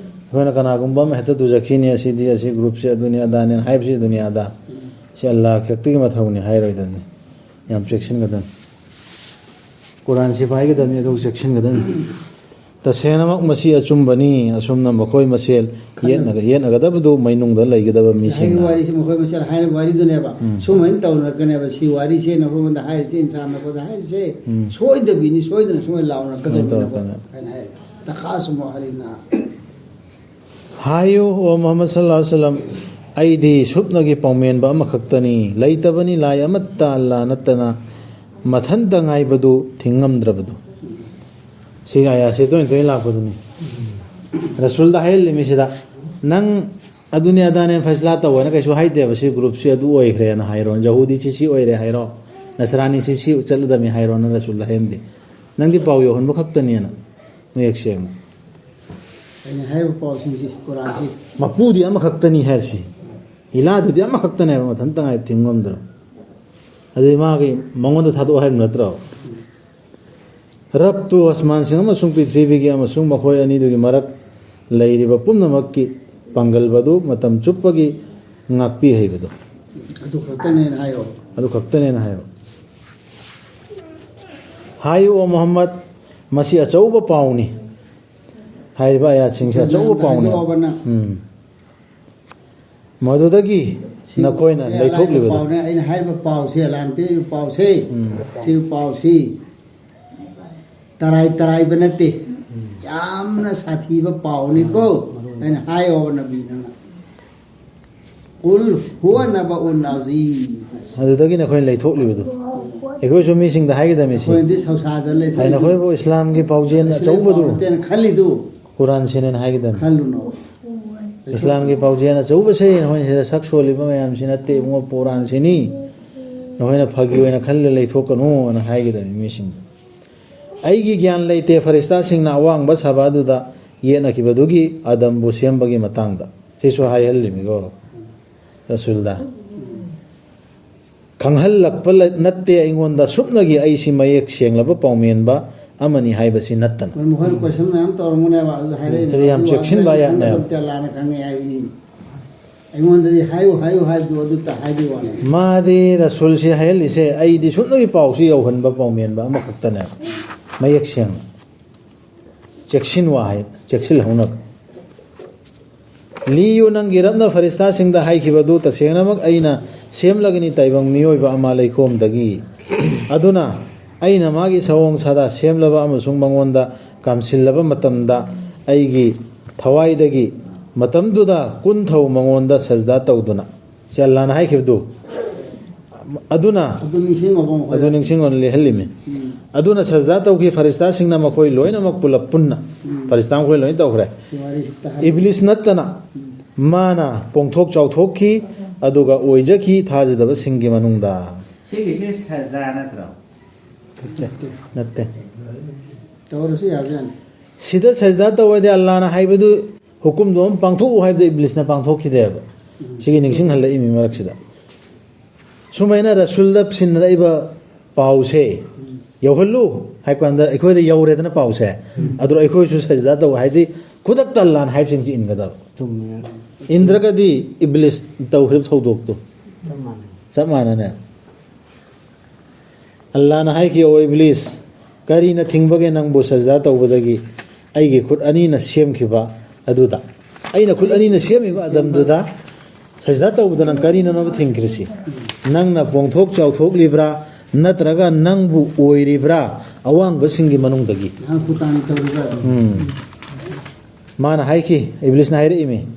ꯑꯩꯈꯣꯏꯅ ꯀꯅꯥꯒꯨꯝꯕ ꯑꯃ ꯍꯦꯛꯇ ꯗꯨꯖꯈꯤꯅꯤ, ꯑꯁꯤꯗꯤ, ꯑꯁꯤ ꯒ꯭ꯔꯨꯞꯁꯦ ꯑꯗꯨꯅꯤ ꯑꯗꯥꯅꯦꯅ ꯍꯥꯏꯕꯁꯤ ꯑꯗꯨꯅꯤ ꯑꯗꯥ꯫ ꯎꯝ꯫ ꯁꯤ ꯑꯜꯂꯥꯍ ꯈꯛꯇꯒꯤ ꯃꯊꯧꯅꯤ ꯍꯥꯏꯔꯣꯏꯗꯕꯅꯤ꯫ ꯌꯥꯝ ꯆꯦꯛꯁꯤꯟꯒꯗꯕꯅꯤ꯫ ꯀꯨꯔꯥꯟ ꯁꯤꯐꯥꯏꯒꯗꯕꯅꯤ, ꯑꯗꯨ ꯆꯦꯛꯁꯤꯟꯒꯗꯕꯅꯤ꯫ ꯇꯁꯦꯡꯅꯃꯛ ꯃꯁꯤ ꯑꯆꯨꯝꯕꯅꯤ꯫ ꯑꯁꯨꯝꯅ ꯃꯈꯣꯏ ꯃꯁꯦꯜ ꯈꯟꯅ- ꯌꯦꯠꯅꯒ-, ꯌꯦꯠꯅꯒꯗꯕꯗꯨ ꯃꯩꯅꯨꯡꯗ ꯂꯩꯒꯗꯕ ꯍꯥꯏꯔꯤꯕ ꯃꯤꯁꯤꯡꯅ꯫ ꯋꯥꯔꯤꯁꯦ ꯃꯈꯣꯏ ꯃꯁꯦꯜ ꯍꯥꯏꯔꯤꯕ ꯋꯥꯔꯤꯗꯨꯅꯦꯕ꯫ ꯎꯝ꯫ ꯁꯨꯃꯥꯏꯅ ꯇꯧꯅꯔꯛꯀꯅꯦꯕ꯫ ꯁꯤ ꯋꯥꯔꯤꯁꯦ ꯅꯈꯣꯏꯉꯣꯟꯗ ꯍꯥꯏꯔꯤꯁꯦ, ꯏꯟꯁꯥꯟ ꯅꯈꯣꯏꯗ ꯍꯥꯏꯔꯤꯁꯦ, ꯎꯝ꯫ ꯁꯣꯏꯗꯕꯤꯅꯤ, ꯁꯣꯏꯗꯅ ꯁꯨꯃꯥꯏꯅ ꯂꯥꯎꯅꯔꯛꯀꯗꯕꯅꯤ ꯁꯨꯃꯥꯏꯅ ꯅꯈꯣꯏ ꯇꯧꯔꯛꯀꯅꯤ꯫ ꯍꯥꯏꯅ ꯍꯥꯏꯔꯤ꯫ ꯇꯈꯥꯁꯨꯃꯨ ꯑꯍꯂꯤꯟ ꯅꯥꯔ꯫ ꯍꯥꯏꯌꯨ, ꯑꯣ ꯃꯨꯍꯝꯃꯗ ꯁꯜꯂꯜꯂꯥꯍꯨ ꯑꯂꯩꯍꯤ ꯋꯁꯜꯂꯝ, "ꯑꯩꯗꯤ ꯁꯨꯞꯅꯒꯤ ꯄꯥꯎꯃꯦꯟꯕ ꯑꯃꯈꯛꯇꯅꯤ, ꯂꯩꯇꯕꯅꯤ ꯂꯥꯏ ꯑꯃꯠꯇ ꯑꯜꯂꯥ ꯅꯠꯇꯅ, ꯃꯊꯟꯇ ꯉꯥꯏꯕꯗꯨ ꯊꯤꯡꯉꯝꯗ꯭ꯔꯕꯗꯨ"꯫ ꯁꯤ ꯑꯥꯌꯥꯁꯤ ꯇꯣꯏꯅ ꯇꯣꯏꯅ ꯂꯥꯛꯄꯗꯨꯅꯤ꯫ ꯔꯁꯨꯜꯗ ꯍꯥꯏꯍꯜꯂꯤꯃꯤ ꯁꯤꯗ, "ꯅꯪ ꯑꯗꯨꯅꯤ ꯑꯗꯥꯅꯦ ꯐꯩꯁꯂꯥ ꯇꯧ" ꯍꯥꯏꯅ ꯀꯩꯁꯨ ꯍꯥꯏꯗꯦꯕ꯫ "ꯁꯤ ꯒ꯭ꯔꯨꯞꯁꯤ ꯑꯗꯨ ꯑꯣꯏꯈ꯭ꯔꯦꯅ ꯍꯥꯏꯔꯣ, ꯌꯍꯨꯗꯤꯁꯤ ꯁꯤ ꯑꯣꯏꯔꯦ ꯍꯥꯏꯔꯣ, ꯅꯁꯔꯥꯅꯤꯁꯤ ꯁꯤ ꯆꯠꯂꯗꯕꯅꯤ" ꯍꯥꯏꯔꯣꯅ ꯔꯁꯨꯜꯗ ꯍꯥꯏꯍꯟꯗꯦ꯫ ꯅꯪꯗꯤ ꯄꯥꯎ ꯌꯧꯍꯟꯕ ꯈꯛꯇꯅꯦꯅ ꯃꯌꯦꯛ ꯁꯦꯡꯅ꯫ ꯑꯩꯅ ꯍꯥꯏꯔꯤꯕ ꯄꯥꯎꯁꯤꯡꯁꯤ, ꯀꯨꯔꯥꯟꯁꯤ꯫ ꯃꯄꯨꯗꯤ ꯑꯃꯈꯛꯇꯅꯤ ꯍꯥꯏꯔꯤꯁꯤ꯫ ꯏꯂꯥꯗꯨꯗꯤ ꯑꯃꯈꯛꯇꯅꯦꯕ, ꯃꯊꯟꯇ ꯉꯥꯏ ꯊꯤꯡ ꯉꯝꯗ꯭ꯔꯣ? ꯑꯗꯨꯗꯤ ꯃꯥꯒꯤ, ꯃꯉꯣꯟꯗ ꯊꯥꯗꯣꯛꯑꯣ ꯍꯥꯏꯕ ꯅꯠꯇ꯭ꯔꯣ? ꯔꯕꯇꯨ ꯑꯁꯃꯥꯟꯁꯤꯡ ꯑꯃꯁꯨꯡ ꯄ꯭ꯔꯤꯊꯤꯕꯤꯒꯤ ꯑꯃꯁꯨꯡ ꯃꯈꯣꯏ ꯑꯅꯤꯗꯨꯒꯤ ꯃꯔꯛ ꯂꯩꯔꯤꯕ ꯄꯨꯝꯅꯃꯛꯀꯤ ꯄꯥꯡꯒꯜꯕꯗꯨ ꯃꯇꯝ ꯆꯨꯞꯄꯒꯤ ꯉꯥꯛꯄꯤ ꯍꯩꯕꯗꯨ꯫ ꯑꯗꯨ ꯈꯛꯇꯅꯦꯅ ꯍꯥꯏꯌꯣ꯫ ꯑꯗꯨ ꯈꯛꯇꯅꯦꯅ ꯍꯥꯏꯌꯣ꯫ ꯍꯥꯏꯌꯨ, ꯑꯣ ꯃꯨꯍꯝꯃꯗ, ꯃꯁꯤ ꯑꯆꯧꯕ ꯄꯥꯎꯅꯤ꯫ ꯍꯥꯏꯔꯤꯕ ꯑꯥꯌꯥꯠꯁꯤꯡꯁꯤ ꯑꯆꯧꯕ ꯄꯥꯎꯅꯤ꯫ ꯍꯥꯏꯗꯣꯛꯑꯕ ꯅꯪ? ꯎꯝ꯫ ꯃꯗꯨꯗꯒꯤ ꯅꯈꯣꯏꯅ ꯁꯤ ꯂꯩꯊꯣꯛꯂꯤꯕꯗꯣ꯫ ꯄꯥꯎꯅꯦ, ꯑꯩꯅ ꯍꯥꯏꯔꯤꯕ ꯄꯥꯎꯁꯦ, ꯑꯜꯂꯥꯍꯅ ꯄꯤꯔꯤꯕ ꯄꯥꯎꯁꯦ, ꯎꯝ꯫ ꯁꯤ ꯄꯥꯎꯁꯤ ꯇꯔꯥꯏ ꯇꯔꯥꯏꯕ ꯅꯠꯇꯦ, ꯎꯝ꯫ ꯌꯥꯝꯅ ꯁꯥꯊꯤꯕ ꯄꯥꯎꯅꯤꯀꯣ꯫ ꯎꯝ꯫ ꯑꯩꯅ ꯍꯥꯏꯌꯣꯕ ꯅꯕꯤ ꯅꯪꯅ꯫ "ꯀꯨꯜ ꯍꯨꯋ ꯅꯕꯎꯟ ꯑꯖꯤꯝ"꯫ ꯑꯗꯨꯗꯒꯤ ꯅꯈꯣꯏꯅ ꯂꯩꯊꯣꯛꯂꯤꯕꯗꯣ꯫ ꯑꯩꯈꯣꯏꯁꯨ ꯃꯤꯁꯤꯡꯗ ꯍꯥꯏꯒꯗꯕꯅꯤ ꯁꯤ꯫ ꯑꯩꯈꯣꯏꯅꯗꯤ ꯁꯧꯁꯥꯗ ꯂꯩꯊꯣꯛꯏꯗꯨ꯫ ꯍꯥꯏꯅ ꯑꯩꯈꯣꯏꯕꯨ ꯏꯁꯂꯥꯝꯒꯤ ꯄꯥꯎꯖꯦꯜ ꯏꯁꯂꯥꯝ ꯑꯆꯧꯕꯗꯨ ꯄꯥꯎ ꯅꯠꯇꯦꯅ ꯈꯜꯂꯤꯗꯨ꯫ ꯀꯨꯔꯥꯟ ꯁꯤꯅꯦꯅ ꯍꯥꯏꯒꯗꯕꯅꯤ꯫ ꯈꯜꯂꯨꯅꯣ꯫ ꯏꯁꯂꯥꯝꯒꯤ ꯄꯥꯎꯖꯦꯜ ꯑꯆꯧꯕꯁꯦ ꯅꯈꯣꯏꯅ ꯁꯤꯗ ꯁꯛ ꯁꯣꯜꯂꯤꯕ ꯃꯌꯥꯝꯁꯤ ꯅꯠꯇꯦ ꯏꯕꯨꯡꯉꯣ, ꯀꯨꯔꯥꯟꯁꯤꯅꯤ꯫ ꯅꯈꯣꯏꯅ ꯐꯥꯒꯤ ꯑꯣꯏꯅ ꯈꯜꯂ ꯂꯩꯊꯣꯛꯀꯅꯨꯅ ꯍꯥꯏꯒꯗꯕꯅꯤ ꯃꯤꯁꯤꯡꯗ꯫ ꯑꯩꯒꯤ ꯒ꯭ꯌꯥꯟ ꯂꯩꯇꯦ, ꯐꯔꯤꯁꯇꯥꯁꯤꯡꯅ ꯑꯋꯥꯡꯕ ꯁꯥꯕ ꯑꯗꯨꯗ ꯌꯦꯠꯅꯈꯤꯕꯗꯨꯒꯤ ꯑꯗꯝꯕꯨ ꯁꯦꯝꯕꯒꯤ ꯃꯇꯥꯡꯗ꯫ ꯁꯤꯁꯨ ꯍꯥꯏꯍꯜꯂꯤꯃꯤꯀꯣ ꯔꯁꯨꯜꯗ꯫ ꯈꯪꯍꯜꯂꯛꯄ ꯂ-, ꯅꯠꯇꯦ ꯑꯩꯉꯣꯟꯗ, ꯁꯨꯞꯅꯒꯤ ꯑꯩꯁꯤ ꯃꯌꯦꯛ ꯁꯦꯡꯂꯕ ꯄꯥꯎꯃꯦꯟꯕ ꯑꯃꯅꯤ ꯍꯥꯏꯕꯁꯤ ꯅꯠꯇꯅ꯫ ꯃꯈꯣꯏꯅ question ꯃꯌꯥꯝ ꯇꯧꯔꯝꯒꯅꯦꯕ, ꯑꯗꯨ ꯍꯥꯏꯔꯛꯏꯅꯦ꯫ ꯑꯗꯨꯗꯤ ꯌꯥꯝ ꯑꯗꯨ ꯆꯦꯛꯁꯤꯟꯕ ꯑꯗꯨ ꯑꯌꯥꯠꯅꯦꯕ꯫ ꯈꯪꯒꯗꯕꯗꯤ ꯑꯜꯂꯥꯅ ꯈꯪꯉꯦ ꯍꯥꯏꯕꯅꯤ꯫ ꯑꯩꯉꯣꯟꯗꯗꯤ ꯍꯥꯏꯌꯨ, ꯍꯥꯏꯌꯨ ꯍꯥꯏꯕꯗꯨ ꯑꯗꯨꯇ ꯍꯥꯏꯕꯒꯤ ꯋꯥꯅꯤ꯫ ꯃꯥꯗꯤ ꯔꯁꯨꯜꯁꯤ ꯍꯥꯏꯍꯜꯂꯤꯁꯦ ꯑꯩꯗꯤ ꯁꯨꯞꯅꯒꯤ ꯄꯥꯎꯁꯤ ꯌꯧꯍꯟꯕ ꯄꯥꯎꯃꯦꯟꯕ ꯑꯃꯈꯛꯇꯅꯦꯕ꯫ ꯃꯌꯦꯛ ꯁꯦꯡꯅ꯫ ꯆꯦꯛꯁꯤꯟ ꯋꯥ ꯍꯥꯏ, ꯆꯦꯛꯁꯤꯜꯍꯧꯅꯕ꯫ ꯂꯤꯌꯨ, ꯅꯪꯒꯤ ꯔꯕꯅ ꯐꯔꯤꯁꯇꯥꯁꯤꯡꯗ ꯍꯥꯏꯈꯤꯕꯗꯨ, "ꯇꯁꯦꯡꯅꯃꯛ ꯑꯩꯅ ꯁꯦꯝꯂꯒꯅꯤ ꯇꯥꯏꯕꯪ ꯃꯤꯑꯣꯏꯕ ꯑꯃ ꯂꯩꯈꯣꯝꯗꯒꯤ꯫ ꯑꯗꯨꯅ ꯑꯩꯅ ꯃꯥꯒꯤ ꯁꯑꯣꯡ ꯁꯥꯗꯥ ꯁꯦꯝꯂꯕ ꯑꯃꯁꯨꯡ ꯃꯉꯣꯟꯗ ꯀꯥꯝꯁꯤꯜꯂꯕ ꯃꯇꯝꯗ ꯑꯩꯒꯤ ꯊꯋꯥꯏꯗꯒꯤ ꯃꯇꯝꯗꯨꯗ ꯀꯨꯟꯊꯧ ꯃꯉꯣꯟꯗ ꯁꯖꯗꯥ ꯇꯧꯗꯨꯅ"꯫ ꯁꯤ ꯑꯜꯂꯥꯅ ꯍꯥꯏꯈꯤꯕꯗꯨ꯫ ꯑꯗꯨꯅ ꯑꯗꯨ ꯅꯤꯡꯁꯤꯡꯉꯕꯣ ꯃꯈꯣꯏꯗ? ꯑꯗꯨ ꯅꯤꯡꯁꯤꯡꯉꯣꯅ ꯂꯩꯍꯜꯂꯤꯃꯤ꯫ ꯎꯝ꯫ ꯑꯗꯨꯅ ꯁꯖꯗꯥ ꯇꯧꯈꯤ ꯐꯔꯤꯁꯇꯥꯁꯤꯡꯅ ꯃꯈꯣꯏ ꯂꯣꯏꯅꯃꯛ ꯄꯨꯂꯞ ꯄꯨꯟꯅ꯫ ꯎꯝ꯫ ꯐꯔꯤꯁꯇꯥ ꯃꯈꯣꯏ ꯂꯣꯏꯅ ꯇꯧꯈ꯭ꯔꯦ꯫ ꯁꯤ ꯋꯥꯔꯤꯁꯤ ꯇꯥꯍꯜꯂꯨ꯫ ꯏꯕ꯭ꯂꯤꯁ ꯅꯠꯇꯅ ꯎꯝ꯫ ꯃꯥꯅ ꯄꯣꯡꯊꯣꯛ ꯆꯥꯎꯊꯣꯛꯈꯤ, ꯑꯗꯨꯒ ꯑꯣꯏꯖꯈꯤ ꯊꯥꯖꯗꯕꯁꯤꯡꯒꯤ ꯃꯅꯨꯡꯗ꯫ ꯁꯤꯒꯤꯁꯦ ꯁꯖꯗꯥ ꯅꯠꯇ꯭ꯔꯣ? ꯅꯠꯇꯦ꯫ ꯇꯧꯔꯁꯨ ꯌꯥꯕꯖꯥꯠꯅꯤ꯫ ꯁꯤꯗ ꯁꯖꯗꯥ ꯇꯧꯋꯦꯗꯤ ꯑꯜꯂꯥꯅ ꯍꯥꯏꯕꯗꯨ ꯍꯨꯀꯨꯝꯗꯣ ꯑꯃ ꯄꯥꯡꯊꯣꯛꯎ ꯍꯥꯏꯕꯗꯣ ꯏꯕ꯭ꯂꯤꯁꯅ ꯄꯥꯡꯊꯣꯛꯈꯤꯗꯦꯕ꯫ ꯎꯝ꯫ ꯁꯤꯒꯤ ꯅꯤꯡꯁꯤꯡꯍꯜꯂꯛꯏ ꯃꯤ ꯃꯔꯛꯁꯤꯗ꯫ ꯁꯨꯃꯥꯏꯅ ꯔꯁꯨꯜꯗ ꯁꯤꯟꯅꯔꯛꯏꯕ ꯄꯥꯎꯁꯦ ꯎꯝ꯫ ꯌꯧꯍꯜꯂꯨ ꯍꯥꯏ ꯀꯥꯟꯗ ꯑꯩꯈꯣꯏꯗ ꯌꯧꯔꯦꯗꯅ ꯄꯥꯎꯁꯦ꯫ ꯎꯝ꯫ ꯑꯗꯨ ꯑꯩꯈꯣꯏꯁꯨ ꯁꯖꯗꯥ ꯇꯧ ꯍꯥꯏꯗꯤ ꯈꯨꯗꯛꯇ ꯑꯜꯂꯥꯅ ꯍꯥꯏꯕꯁꯤꯡꯁꯤ ꯏꯟꯒꯗꯕ꯫ ꯆꯨꯝꯃꯦ꯫ ꯏꯟꯗ꯭ꯔꯒꯗꯤ ꯏꯕ꯭ꯂꯤꯁ ꯇꯧꯈ꯭ꯔꯤꯕ ꯊꯧꯗꯣꯛꯇꯣ ꯆꯞ ꯃꯥꯟꯅꯩ꯫ ꯆꯞ ꯃꯥꯟꯅꯅ꯫ ꯑꯜꯂꯥꯅ ꯍꯥꯏꯈꯤ, "ꯑꯣ ꯏꯕ꯭ꯂꯤꯁ, ꯀꯔꯤꯅ ꯊꯤꯡꯕꯒꯦ ꯅꯪꯕꯨ ꯁꯖꯗꯥ ꯇꯧꯕꯗꯒꯤ ꯑꯩꯒꯤ ꯈꯨꯠ ꯑꯅꯤꯅ ꯁꯦꯝꯈꯤꯕ ꯑꯗꯨꯗ?" ꯑꯩꯅ ꯈꯨꯠ ꯑꯅꯤꯅ ꯁꯦꯝꯃꯤꯕ ꯑꯗꯝꯗꯨꯗ ꯁꯖꯗꯥ ꯇꯧꯕꯗ ꯅꯪ ꯀꯔꯤꯅꯣꯕ ꯊꯤꯡꯈ꯭ꯔꯤꯁꯤ? ꯅꯪꯅ ꯄꯣꯡꯊꯣꯛ ꯆꯥꯎꯊꯣꯛꯂꯤꯕ꯭ꯔꯥ, ꯅꯠꯇ꯭ꯔꯒ ꯅꯪꯕꯨ ꯑꯣꯏꯔꯤꯕ꯭ꯔꯥ ꯑꯋꯥꯡꯕꯁꯤꯡꯒꯤ ꯃꯅꯨꯡꯗꯒꯤ? ꯅꯍꯥꯛ ꯐꯨꯇꯥꯅꯤ ꯇꯧꯔꯤꯕ꯭ꯔꯥ? ꯎꯝ꯫ ꯃꯥꯅ ꯍꯥꯏꯈꯤ, ꯏꯕ꯭ꯂꯤꯁꯅ ꯍꯥꯏꯔꯛꯏꯃꯤ,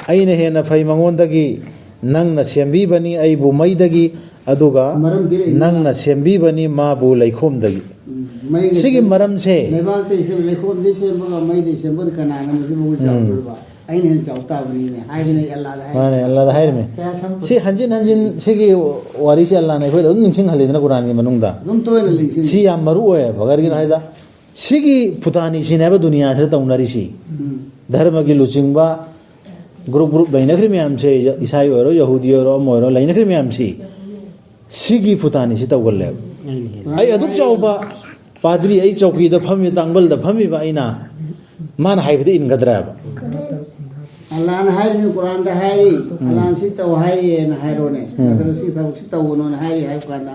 "ꯑꯩꯅ ꯍꯦꯟꯅ ꯐꯩ ꯃꯉꯣꯟꯗꯒꯤ, ꯅꯪꯅ ꯁꯦꯝꯕꯤꯕꯅꯤ ꯑꯩꯕꯨ ꯃꯩꯗꯒꯤ, ꯑꯗꯨꯒ ꯃꯔꯝ ꯄꯤꯔꯛꯏꯅ ꯅꯪꯅ ꯁꯦꯝꯕꯤꯕꯅꯤ ꯃꯥꯕꯨ ꯂꯩꯈꯣꯝꯗꯒꯤ"꯫ ꯎꯝ, ꯃꯩꯒ ꯁꯤꯒꯤ ꯁꯦꯝ-, ꯃꯔꯝꯁꯦ ꯂꯩꯕꯥꯛꯇꯒꯤ ꯁꯦꯝ-, ꯂꯩꯈꯣꯝꯗꯒꯤ ꯁꯦꯝꯕꯒ ꯃꯩꯗꯒꯤ ꯁꯦꯝꯕꯒ ꯀꯅꯥꯅ ꯃꯁꯤꯃꯨꯛ ꯎꯝ꯫ ꯆꯥꯎꯗꯣꯔꯤꯕ? ꯑꯩꯅ ꯍꯦꯟꯅ ꯆꯥꯎ ꯇꯥꯕꯅꯤꯅꯦ ꯍꯥꯏꯕꯅꯦ ꯑꯜꯂꯥꯗ ꯍꯥꯏ꯫ ꯃꯥꯅꯦ, ꯑꯜꯂꯥꯗ ꯍꯥꯏꯔꯤꯃꯦ꯫ ꯀꯌꯥ ꯁꯝ-, ꯁꯤ ꯍꯟꯖꯤꯟ ꯍꯟꯖꯤꯟ ꯁꯤꯒꯤ ꯋꯥꯔꯤꯁꯦ ꯑꯜꯂꯥꯅ ꯑꯩꯈꯣꯏꯗ ꯑꯗꯨꯝ ꯅꯤꯡꯁꯤꯡꯍꯜꯂꯤꯗꯅ ꯀꯨꯔꯥꯟꯒꯤ ꯃꯅꯨꯡꯗ꯫ ꯑꯗꯨꯝ ꯇꯣꯏꯅ ꯅꯤꯡꯁꯤꯡꯉꯤ꯫ ꯁꯤ ꯌꯥꯝ ꯃꯔꯨ ꯑꯣꯏꯌꯦꯕ꯫ ꯀꯔꯤꯒꯤꯅꯣ ꯍꯥꯏꯗ, ꯁꯤꯒꯤ ꯐꯨꯇꯥꯅꯤꯁꯤꯅꯦꯕ ꯗꯨꯅꯤꯌꯥꯁꯤꯗ ꯇꯧꯅꯔꯤꯁꯤ꯫ ꯎꯝ꯫ ꯙꯔꯃꯒꯤ ꯂꯨꯆꯤꯡꯕ ꯒ꯭ꯔꯨꯞ ꯒ꯭ꯔꯨꯞ ꯂꯩꯅꯈ꯭ꯔꯤ ꯃꯌꯥꯝꯁꯦ, ꯏꯁꯥꯏ ꯑꯣꯏꯔꯣ, ꯌꯍꯨꯗꯤ ꯑꯣꯏꯔꯣ, ꯑꯃ ꯑꯣꯏꯔꯣ, ꯂꯩꯅꯈ꯭ꯔꯤ ꯃꯌꯥꯝꯁꯤ ꯁꯤꯒꯤ ꯐꯨꯇꯥꯅꯤꯁꯤ ꯇꯧꯒꯜꯂꯦꯕ꯫ ꯑꯩ ꯑꯗꯨꯛ ꯆꯥꯎꯕ ꯄꯥꯗ꯭ꯔꯤ, ꯑꯩ ꯆꯧꯀꯤꯗ ꯐꯝꯃꯤ, ꯇꯥꯡꯕꯜꯗ ꯐꯝꯃꯤꯕ ꯑꯩꯅ, ꯃꯥꯅ ꯍꯥꯏꯕꯗ ꯏꯟꯒꯗ꯭ꯔꯥꯕ? ꯑꯜꯂꯥꯅ ꯍꯥꯏꯔꯤꯅꯤ, ꯀꯨꯔꯥꯟꯗ ꯍꯥꯏꯔꯤ, ꯎꯝ꯫ "ꯑꯜꯂꯥꯅ ꯁꯤ ꯇꯧ ꯍꯥꯏꯌꯦꯅ ꯍꯥꯏꯔꯣꯅꯦ, ꯎꯝ꯫ ꯅꯠꯇ꯭ꯔꯒ ꯁꯤ ꯊꯕꯛꯁꯤ ꯇꯧꯒꯅꯣꯅ ꯍꯥꯏꯔꯤ" ꯍꯥꯏꯕ ꯀꯥꯟꯗ,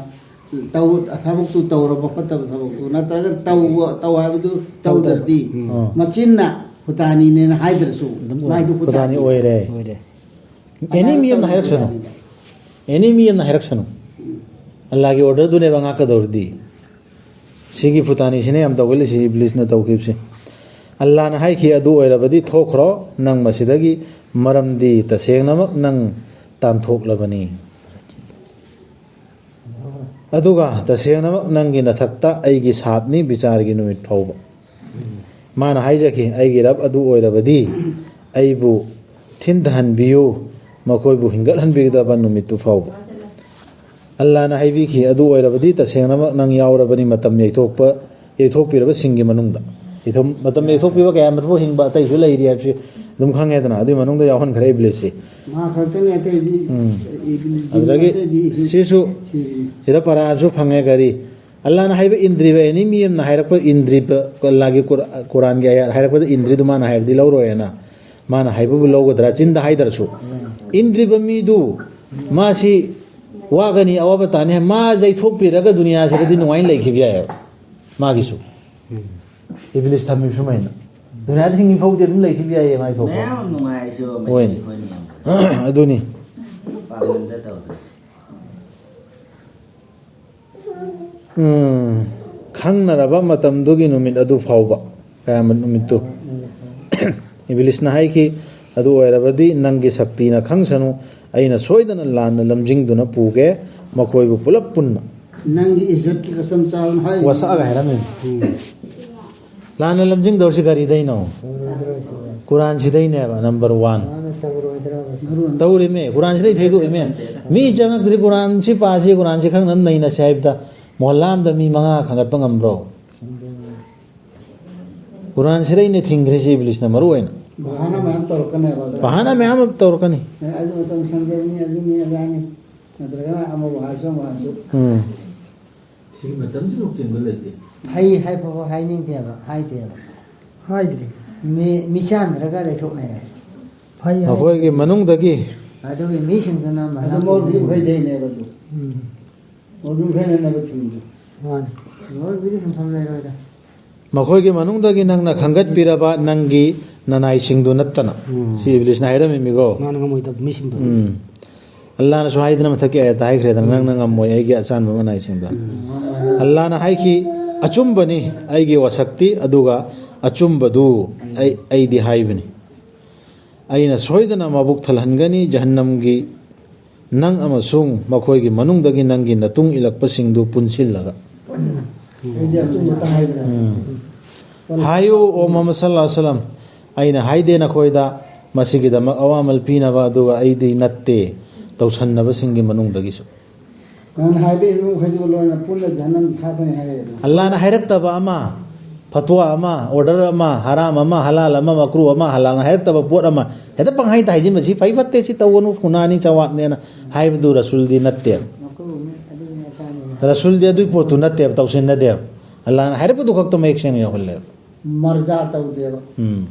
ꯇꯧ-, ꯊꯕꯛꯇꯨ ꯇꯧꯔꯕ ꯐꯠꯇꯕ ꯊꯕꯛꯇꯨ, ꯅꯠꯇ꯭ꯔꯒ ꯇꯧꯕ, ꯇꯧ ꯍꯥꯏꯕꯗꯨ ꯇꯧꯗ꯭ꯔꯗꯤ, ꯎꯝ꯫ ꯃꯆꯤꯟꯅ ꯐꯨꯇꯥꯅꯤꯅꯦꯅ ꯍꯥꯏꯗ꯭ꯔꯁꯨ, ꯑꯗꯨꯝ ꯑꯣꯏꯔꯦ꯫ ꯃꯥꯏꯗꯨ ꯐꯨꯇꯥꯅꯤ ꯐꯨꯇꯥꯅꯤ꯫ ꯑꯣꯏꯔꯦ꯫ ꯑꯣꯏꯔꯦ꯫ ꯑꯦꯅꯤ ꯃꯤ ꯑꯃꯅ ꯍꯥꯏꯔꯛꯁꯅꯨ꯫ ꯑꯦꯅꯤ ꯃꯤ ꯑꯃꯅ ꯍꯥꯏꯔꯛꯁꯅꯨ꯫ ꯑꯜꯂꯥꯒꯤ ꯑꯣꯔꯗꯔꯗꯨꯅꯦꯕ ꯉꯥꯛꯀꯗꯧꯔꯤꯗꯤ꯫ ꯁꯤꯒꯤ ꯐꯨꯇꯥꯅꯤꯁꯤꯅ ꯌꯥꯝ ꯇꯧꯒꯜꯂꯤꯁꯤ, ꯏꯕ꯭ꯂꯤꯁꯅ ꯇꯧꯈꯤꯕꯁꯤ꯫ ꯑꯜꯂꯥꯅ ꯍꯥꯏꯈꯤ, "ꯑꯗꯨ ꯑꯣꯏꯔꯕꯗꯤ ꯊꯣꯛꯈ꯭ꯔꯣ ꯅꯪ ꯃꯁꯤꯗꯒꯤ, ꯃꯔꯝꯗꯤ ꯇꯁꯦꯡꯅꯃꯛ ꯅꯪ ꯇꯥꯟꯊꯣꯛꯂꯕꯅꯤ꯫ ꯑꯗꯨꯒ ꯇꯁꯦꯡꯅꯃꯛ ꯅꯪꯒꯤ ꯅꯊꯛꯇ ꯑꯩꯒꯤ ꯁꯥꯞꯅꯤ ꯕꯤꯆꯥꯔꯒꯤ ꯅꯨꯃꯤꯠ ꯐꯥꯎꯕ"꯫ ꯃꯥꯅ ꯍꯥꯏꯖꯈꯤ, "ꯑꯩꯒꯤ ꯔꯕ ꯑꯗꯨ ꯑꯣꯏꯔꯕꯗꯤ ꯑꯩꯕꯨ ꯊꯤꯟꯊꯍꯟꯕꯤꯌꯨ, ꯃꯈꯣꯏꯕꯨ ꯍꯤꯡꯒꯠꯍꯟꯕꯤꯒꯗꯕ ꯅꯨꯃꯤꯠꯇꯨ ꯐꯥꯎꯕ"꯫ ꯑꯜꯂꯥꯅ ꯍꯥꯏꯕꯤꯈꯤ, "ꯑꯗꯨ ꯑꯣꯏꯔꯕꯗꯤ ꯇꯁꯦꯡꯅꯃꯛ ꯅꯪ ꯌꯥꯎꯔꯕꯅꯤ ꯃꯇꯝ ꯌꯩꯊꯣꯛꯄ, ꯌꯩꯊꯣꯛꯄꯤꯔꯕꯁꯤꯡꯒꯤ ꯃꯅꯨꯡꯗ"꯫ ꯌꯩꯊꯣꯛ-, ꯃꯇꯝ ꯌꯩꯊꯣꯛꯄꯤꯕ ꯀꯌꯥꯃꯠ ꯐꯥꯎ ꯍꯤꯡꯕ ꯑꯇꯩꯁꯨ ꯂꯩꯔꯤ ꯍꯥꯏꯕꯁꯤ ꯑꯗꯨꯝ ꯈꯪꯉꯦꯗꯅ, ꯑꯗꯨꯒꯤ ꯃꯅꯨꯡꯗ ꯌꯥꯎꯍꯟꯈ꯭ꯔꯦ ꯏꯕ꯭ꯂꯤꯁꯁꯤ꯫ ꯃꯥ ꯈꯛꯇꯅꯦ, ꯑꯇꯩꯗꯤ ꯎꯝ꯫ ꯏꯕ꯭ꯂꯤꯁ ꯑꯗꯨꯗꯒꯤ ꯑꯇꯩꯗꯤ ꯁꯤ-, ꯁꯤꯁꯨ ꯁꯤꯔꯤꯅꯤ꯫ ꯁꯤꯗ ꯄꯔꯥꯁꯨ ꯐꯪꯉꯦ, ꯀꯔꯤ? ꯑꯜꯂꯥꯅ ꯍꯥꯏꯕ ꯏꯟꯗ꯭ꯔꯤꯕ ꯑꯦꯅꯤ ꯃꯤ ꯑꯃꯅ ꯍꯥꯏꯔꯛꯄ ꯏꯟꯗ꯭ꯔꯤꯕ, ꯑꯜꯂꯥꯒꯤ ꯀꯨꯔ-, ꯀꯨꯔꯥꯟꯒꯤ ꯑꯥꯌꯥꯠ ꯍꯥꯏꯔꯛꯄꯗ ꯏꯟꯗ꯭ꯔꯤꯗꯨ ꯃꯥꯅ ꯍꯥꯏꯕꯗꯤ ꯂꯧꯔꯣꯏꯅ, ꯃꯥꯅ ꯍꯥꯏꯕꯕꯨ ꯂꯧꯒꯗ꯭ꯔꯥ? ꯆꯤꯟꯗ ꯍꯥꯏꯗ꯭ꯔꯁꯨ꯫ ꯏꯟꯗ꯭ꯔꯤꯕ ꯃꯤꯗꯨ ꯃꯥꯁꯤ ꯋꯥꯒꯅꯤ, ꯑꯋꯥꯕ ꯇꯥꯅꯤ ꯍꯥꯏ, ꯃꯥ ꯌꯩꯊꯣꯛꯄꯤꯔꯒ ꯗꯨꯅꯤꯌꯥꯁꯤꯗꯗꯤ ꯅꯨꯡꯉꯥꯏꯅ ꯂꯩꯈꯤꯕ ꯌꯥꯏꯑꯕ ꯃꯥꯒꯤꯁꯨ꯫ ꯏꯕ꯭ꯂꯤꯁ ꯊꯝꯃꯤ ꯁꯨꯃꯥꯏꯅ꯫ ꯗꯨꯅꯤꯌꯥꯗ ꯍꯤꯡꯉꯤ ꯐꯥꯎꯗꯤ ꯑꯗꯨꯝ ꯂꯩꯈꯤꯕ ꯌꯥꯏꯌꯦ ꯃꯥꯏ ꯊꯣꯛꯄ꯫ ꯃꯌꯥꯝ ꯑꯃ ꯅꯨꯡꯉꯥꯏꯔꯁꯨ ꯍꯣꯏꯅꯦ꯫ ꯑꯩꯈꯣꯏꯅ ꯌꯥꯝ ꯑꯗꯨꯅꯤ꯫ ꯎꯝ, ꯈꯪꯅꯔꯕ ꯃꯇꯝꯗꯨꯒꯤ ꯅꯨꯃꯤꯠ ꯑꯗꯨ ꯐꯥꯎꯕ, ꯀꯌꯥꯃꯠ ꯅꯨꯃꯤꯠꯇꯨ꯫ ꯏꯕꯤꯂꯤꯁꯅ ꯍꯥꯏꯈꯤ, "ꯑꯗꯨ ꯑꯣꯏꯔꯕꯗꯤ ꯅꯪꯒꯤ ꯁꯛꯇꯤꯅ ꯈꯪꯁꯅꯨ, ꯑꯩꯅ ꯁꯣꯏꯗꯅ ꯂꯥꯟꯅ ꯂꯝꯖꯤꯡꯗꯨꯅ ꯄꯨꯒꯦ ꯃꯈꯣꯏꯕꯨ ꯄꯨꯂꯞ ꯄꯨꯟꯅ"꯫ ꯅꯪꯒꯤ ꯏꯖꯠꯀꯤ ꯀꯁꯝ ꯆꯥꯎꯅ ꯍꯥꯏ꯫ ꯋꯥꯁꯛꯑꯒ ꯍꯥꯏꯔꯝꯃꯤꯅꯤ꯫ ꯂꯥꯟꯅ ꯂꯝꯖꯤꯡꯗꯧꯔꯤꯁꯤ ꯀꯔꯤꯗꯩꯅꯣ? ꯀꯨꯔꯥꯟꯁꯤꯗꯩꯅꯦꯕ, number one꯫ ꯃꯥꯅ ꯇꯧꯔꯣꯏꯗ꯭ꯔꯕ? ꯇꯧꯔꯤꯃꯦ, ꯀꯨꯔꯥꯟꯁꯤꯗꯩ ꯊꯩꯗꯣꯛꯏꯃꯦ꯫ ꯃꯤ ꯆꯪꯉꯛꯇ꯭ꯔꯤ, ꯀꯨꯔꯥꯟꯁꯤ ꯄꯥꯁꯤ, ꯀꯨꯔꯥꯟꯁꯤ ꯈꯪꯅꯕ ꯅꯩꯅꯁꯤ ꯍꯥꯏꯕꯗ ꯃꯣꯍꯜꯂꯥ ꯑꯃꯗ ꯃꯤ ꯃꯉꯥ ꯈꯟꯒꯠꯄ ꯉꯝꯕ꯭ꯔꯣ? ꯀꯨꯔꯥꯟꯁꯤꯗꯩꯅꯦ ꯊꯤꯡꯈ꯭ꯔꯤꯁꯤ ꯏꯕꯂꯤꯁꯅ ꯃꯔꯨ ꯑꯣꯏꯅ꯫ ꯕꯍꯥꯅꯥ ꯃꯌꯥꯝ ꯇꯧꯔꯛꯀꯅꯦꯕ ꯑꯗ꯫ ꯕꯍꯥꯅꯥ ꯃꯌꯥꯝ ꯑꯃ ꯇꯧꯔꯛꯀꯅꯤ꯫ ꯑꯦ, ꯑꯗꯨ ꯃꯇꯝ ꯁꯪꯗꯕꯅꯤ, ꯑꯗꯨꯅꯤ, ꯑꯗꯥꯅꯤ꯫ ꯅꯠꯇ꯭ꯔꯒꯅ ꯑꯃꯕꯨ ꯍꯥꯏꯔꯁꯨ, ꯑꯃꯕꯨ ꯍꯥꯏꯔꯁꯨ꯫ ꯎꯝ꯫ ꯁꯤꯒꯤ ꯃꯇꯝꯁꯤ ꯂꯧꯁꯤꯟꯕ ꯂꯩꯇꯦ꯫ ꯍꯩ ꯍꯥꯏꯐꯥꯎ ꯍꯥꯏꯅꯤꯡꯗꯦꯕ, ꯍꯥꯏꯗꯦꯕ꯫ ꯍꯥꯏꯗ꯭ꯔꯤ꯫ ꯃꯤ, ꯃꯤꯆꯥꯟꯗ꯭ꯔꯒ ꯂꯩꯊꯣꯛꯅꯩ꯫ ꯐꯩ ꯍꯥꯏ꯫ ꯃꯈꯣꯏꯒꯤ ꯃꯅꯨꯡꯗꯒꯤ꯫ ꯑꯗꯨꯒꯤ ꯃꯤꯁꯤꯡꯗꯨꯅ ꯑꯗꯨ ꯃꯅꯥ ꯃꯣꯏꯗꯤ ꯀꯣꯡꯕꯤ ꯈꯣꯏꯗꯩꯅꯦꯕ ꯑꯗꯨ꯫ ꯎꯝ꯫ ꯃꯣꯏꯗꯤ ꯈꯣꯏꯅꯅꯕ ꯊꯤꯡꯉꯤꯗꯣ꯫ ꯃꯥꯅꯤ꯫ ꯃꯣꯏꯕꯨꯗꯤ ꯁꯨꯡꯐꯝ ꯂꯩꯔꯣꯏꯗ꯫ ꯃꯈꯣꯏꯒꯤ ꯃꯅꯨꯡꯗꯒꯤ ꯅꯪꯅ ꯈꯟꯒꯠꯄꯤꯔꯕ ꯅꯪꯒꯤ ꯅꯅꯥꯏꯁꯤꯡꯗꯨ ꯅꯠꯇꯅ꯫ ꯎꯝ꯫ ꯁꯤ ꯏꯕꯂꯤꯁꯅ ꯍꯥꯏꯔꯝꯃꯤꯃꯤꯀꯣ꯫ ꯃꯥꯅ ꯉꯝꯃꯣꯏꯗꯕ ꯃꯤꯁꯤꯡꯗꯣ꯫ ꯎꯝ꯫ ꯑꯜꯂꯥꯅꯁꯨ ꯍꯥꯏꯗꯅ ꯃꯊꯛꯀꯤ ꯑꯥꯌꯠꯇ ꯍꯥꯏꯈ꯭ꯔꯦꯗꯅ, ꯎꯝ꯫ "ꯅꯪꯅ ꯉꯝꯃꯣꯏ ꯑꯩꯒꯤ ꯑꯆꯥꯟꯕ ꯃꯅꯥꯏꯁꯤꯡꯗ"꯫ ꯎꯝ꯫ ꯑꯜꯂꯥꯅ ꯍꯥꯏꯈꯤ, "ꯑꯆꯨꯝꯕꯅꯤ ꯑꯩꯒꯤ ꯋꯥꯁꯛꯇꯤ, ꯑꯗꯨꯒ ꯑꯆꯨꯝꯕꯗꯨ ꯑꯩ, ꯑꯩꯗꯤ ꯍꯥꯏꯕꯅꯤ꯫ ꯑꯩꯅ ꯁꯣꯏꯗꯅ ꯃꯕꯨꯛ ꯊꯜꯍꯟꯒꯅꯤ ꯖꯍꯟꯅꯝꯒꯤ ꯅꯪ ꯑꯃꯁꯨꯡ ꯃꯈꯣꯏꯒꯤ ꯃꯅꯨꯡꯗꯒꯤ ꯅꯪꯒꯤ ꯅꯇꯨꯡ ꯏꯜꯂꯛꯄꯁꯤꯡꯗꯨ ꯄꯨꯟꯁꯤꯜꯂꯒ"꯫ ꯑꯩꯗꯤ ꯑꯆꯨꯝꯕꯇ ꯍꯥꯏꯕꯅꯤ꯫ ꯎꯝ꯫ ꯍꯥꯏꯌꯨ, ꯑꯣ ꯃꯨꯍꯝꯃꯗ ꯁꯜꯂꯜꯂꯥꯍꯨ ꯑꯂꯩꯍꯤ ꯋꯥꯁꯜꯂꯝ, ꯑꯩꯅ ꯍꯥꯏꯗꯦ ꯅꯈꯣꯏꯗ ꯃꯁꯤꯒꯤꯗꯃꯛ ꯑꯋꯥꯃꯜ ꯄꯤꯅꯕ, ꯑꯗꯨꯒ ꯑꯩꯗꯤ ꯅꯠꯇꯦ ꯇꯧꯁꯟꯅꯕꯁꯤꯡꯒꯤ ꯃꯅꯨꯡꯗꯒꯤꯁꯨ꯫ ꯅꯪꯅ ꯍꯥꯏꯕ ꯏꯃꯨꯡ ꯃꯈꯩꯗꯨꯒ ꯂꯣꯏꯅ ꯄꯨꯟꯅ ꯖꯍꯟꯅꯝ ꯊꯥꯗꯅꯤ ꯍꯥꯏꯔꯦ ꯑꯗꯨꯝ꯫ ꯑꯜꯂꯥꯅ ꯍꯥꯏꯔꯛꯇꯕ ꯑꯃ, ꯐꯇ꯭ꯋꯥ ꯑꯃ, order ꯑꯃ, ꯍꯔꯥꯝ ꯑꯃ, ꯍꯂꯥꯜ ꯑꯃ, ꯃꯀ꯭ꯔꯨ ꯑꯃ, ꯍꯂꯥꯜꯅ ꯍꯥꯏꯔꯛꯇꯕ ꯄꯣꯠ ꯑꯃ ꯍꯦꯛꯇ ꯄꯪꯍꯥꯏꯗ ꯍꯥꯏꯖꯤꯟꯕ, "ꯁꯤ ꯐꯩ ꯐꯠꯇꯦ, ꯁꯤ ꯇꯧꯒꯅꯨ, ꯈꯨꯅꯥꯅꯤ, ꯆꯋꯥꯞꯅꯦꯅ" ꯍꯥꯏꯕꯗꯨ ꯔꯁꯨꯜꯗꯤ ꯅꯠꯇꯦꯕ꯫ ꯃꯀ꯭ꯔꯨꯅꯤ, ꯑꯗꯨꯅꯤ, ꯑꯗꯥꯅꯤ꯫ ꯔꯁꯨꯜꯗꯤ ꯑꯗꯨꯏ ꯄꯣꯠꯇꯨ ꯅꯠꯇꯦꯕ, ꯇꯧꯁꯤꯟꯅꯗꯦꯕ꯫ ꯑꯜꯂꯥꯅ ꯍꯥꯏꯔꯛꯄꯗꯨ ꯈꯛꯇ ꯃꯌꯦꯛ ꯁꯦꯡꯅ ꯌꯧꯍꯜꯂꯦꯕ꯫ ꯃꯔꯖꯥ ꯇꯧꯗꯦꯕ꯫ ꯎꯝ꯫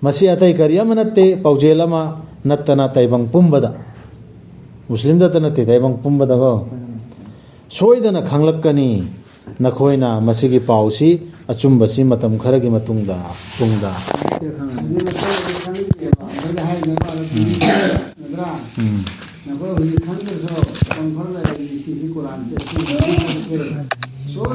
ꯃꯁꯤ ꯑꯇꯩ ꯀꯔꯤ ꯑꯃ ꯅꯠꯇꯦ, ꯄꯥꯎꯖꯦꯜ ꯑꯃ ꯅꯠꯇꯅ ꯇꯥꯏꯕꯪ ꯄꯨꯝꯕꯗ, ꯃꯨꯁꯂꯤꯝꯗꯇ ꯅꯠꯇꯦ, ꯇꯥꯏꯕꯪ ꯄꯨꯝꯕꯗꯀꯣ, ꯁꯣꯏꯗꯅ ꯈꯪꯂꯛꯀꯅꯤ꯫ ꯅꯈꯣꯏꯅ ꯃꯁꯤꯒꯤ ꯄꯥꯎꯁꯤ, ꯑꯆꯨꯝꯕꯁꯤ ꯃꯇꯝ ꯈꯔꯒꯤ ꯃꯇꯨꯡꯗ, ꯇꯨꯡꯗ꯫ ꯑꯩꯅ ꯍꯥꯏꯔꯤꯕ ꯅꯠꯇ꯭ꯔꯥ? ꯎꯝ꯫ ꯅꯈꯣꯏ ꯍꯧꯖꯤꯛ ꯈꯪꯗ꯭ꯔꯁꯨ ꯃꯇꯝ ꯈꯔ ꯂꯩꯔꯗꯤ ꯁꯤꯁꯤ ꯀꯨꯔꯥꯟꯁꯦ ꯁꯤ ꯁꯣꯏ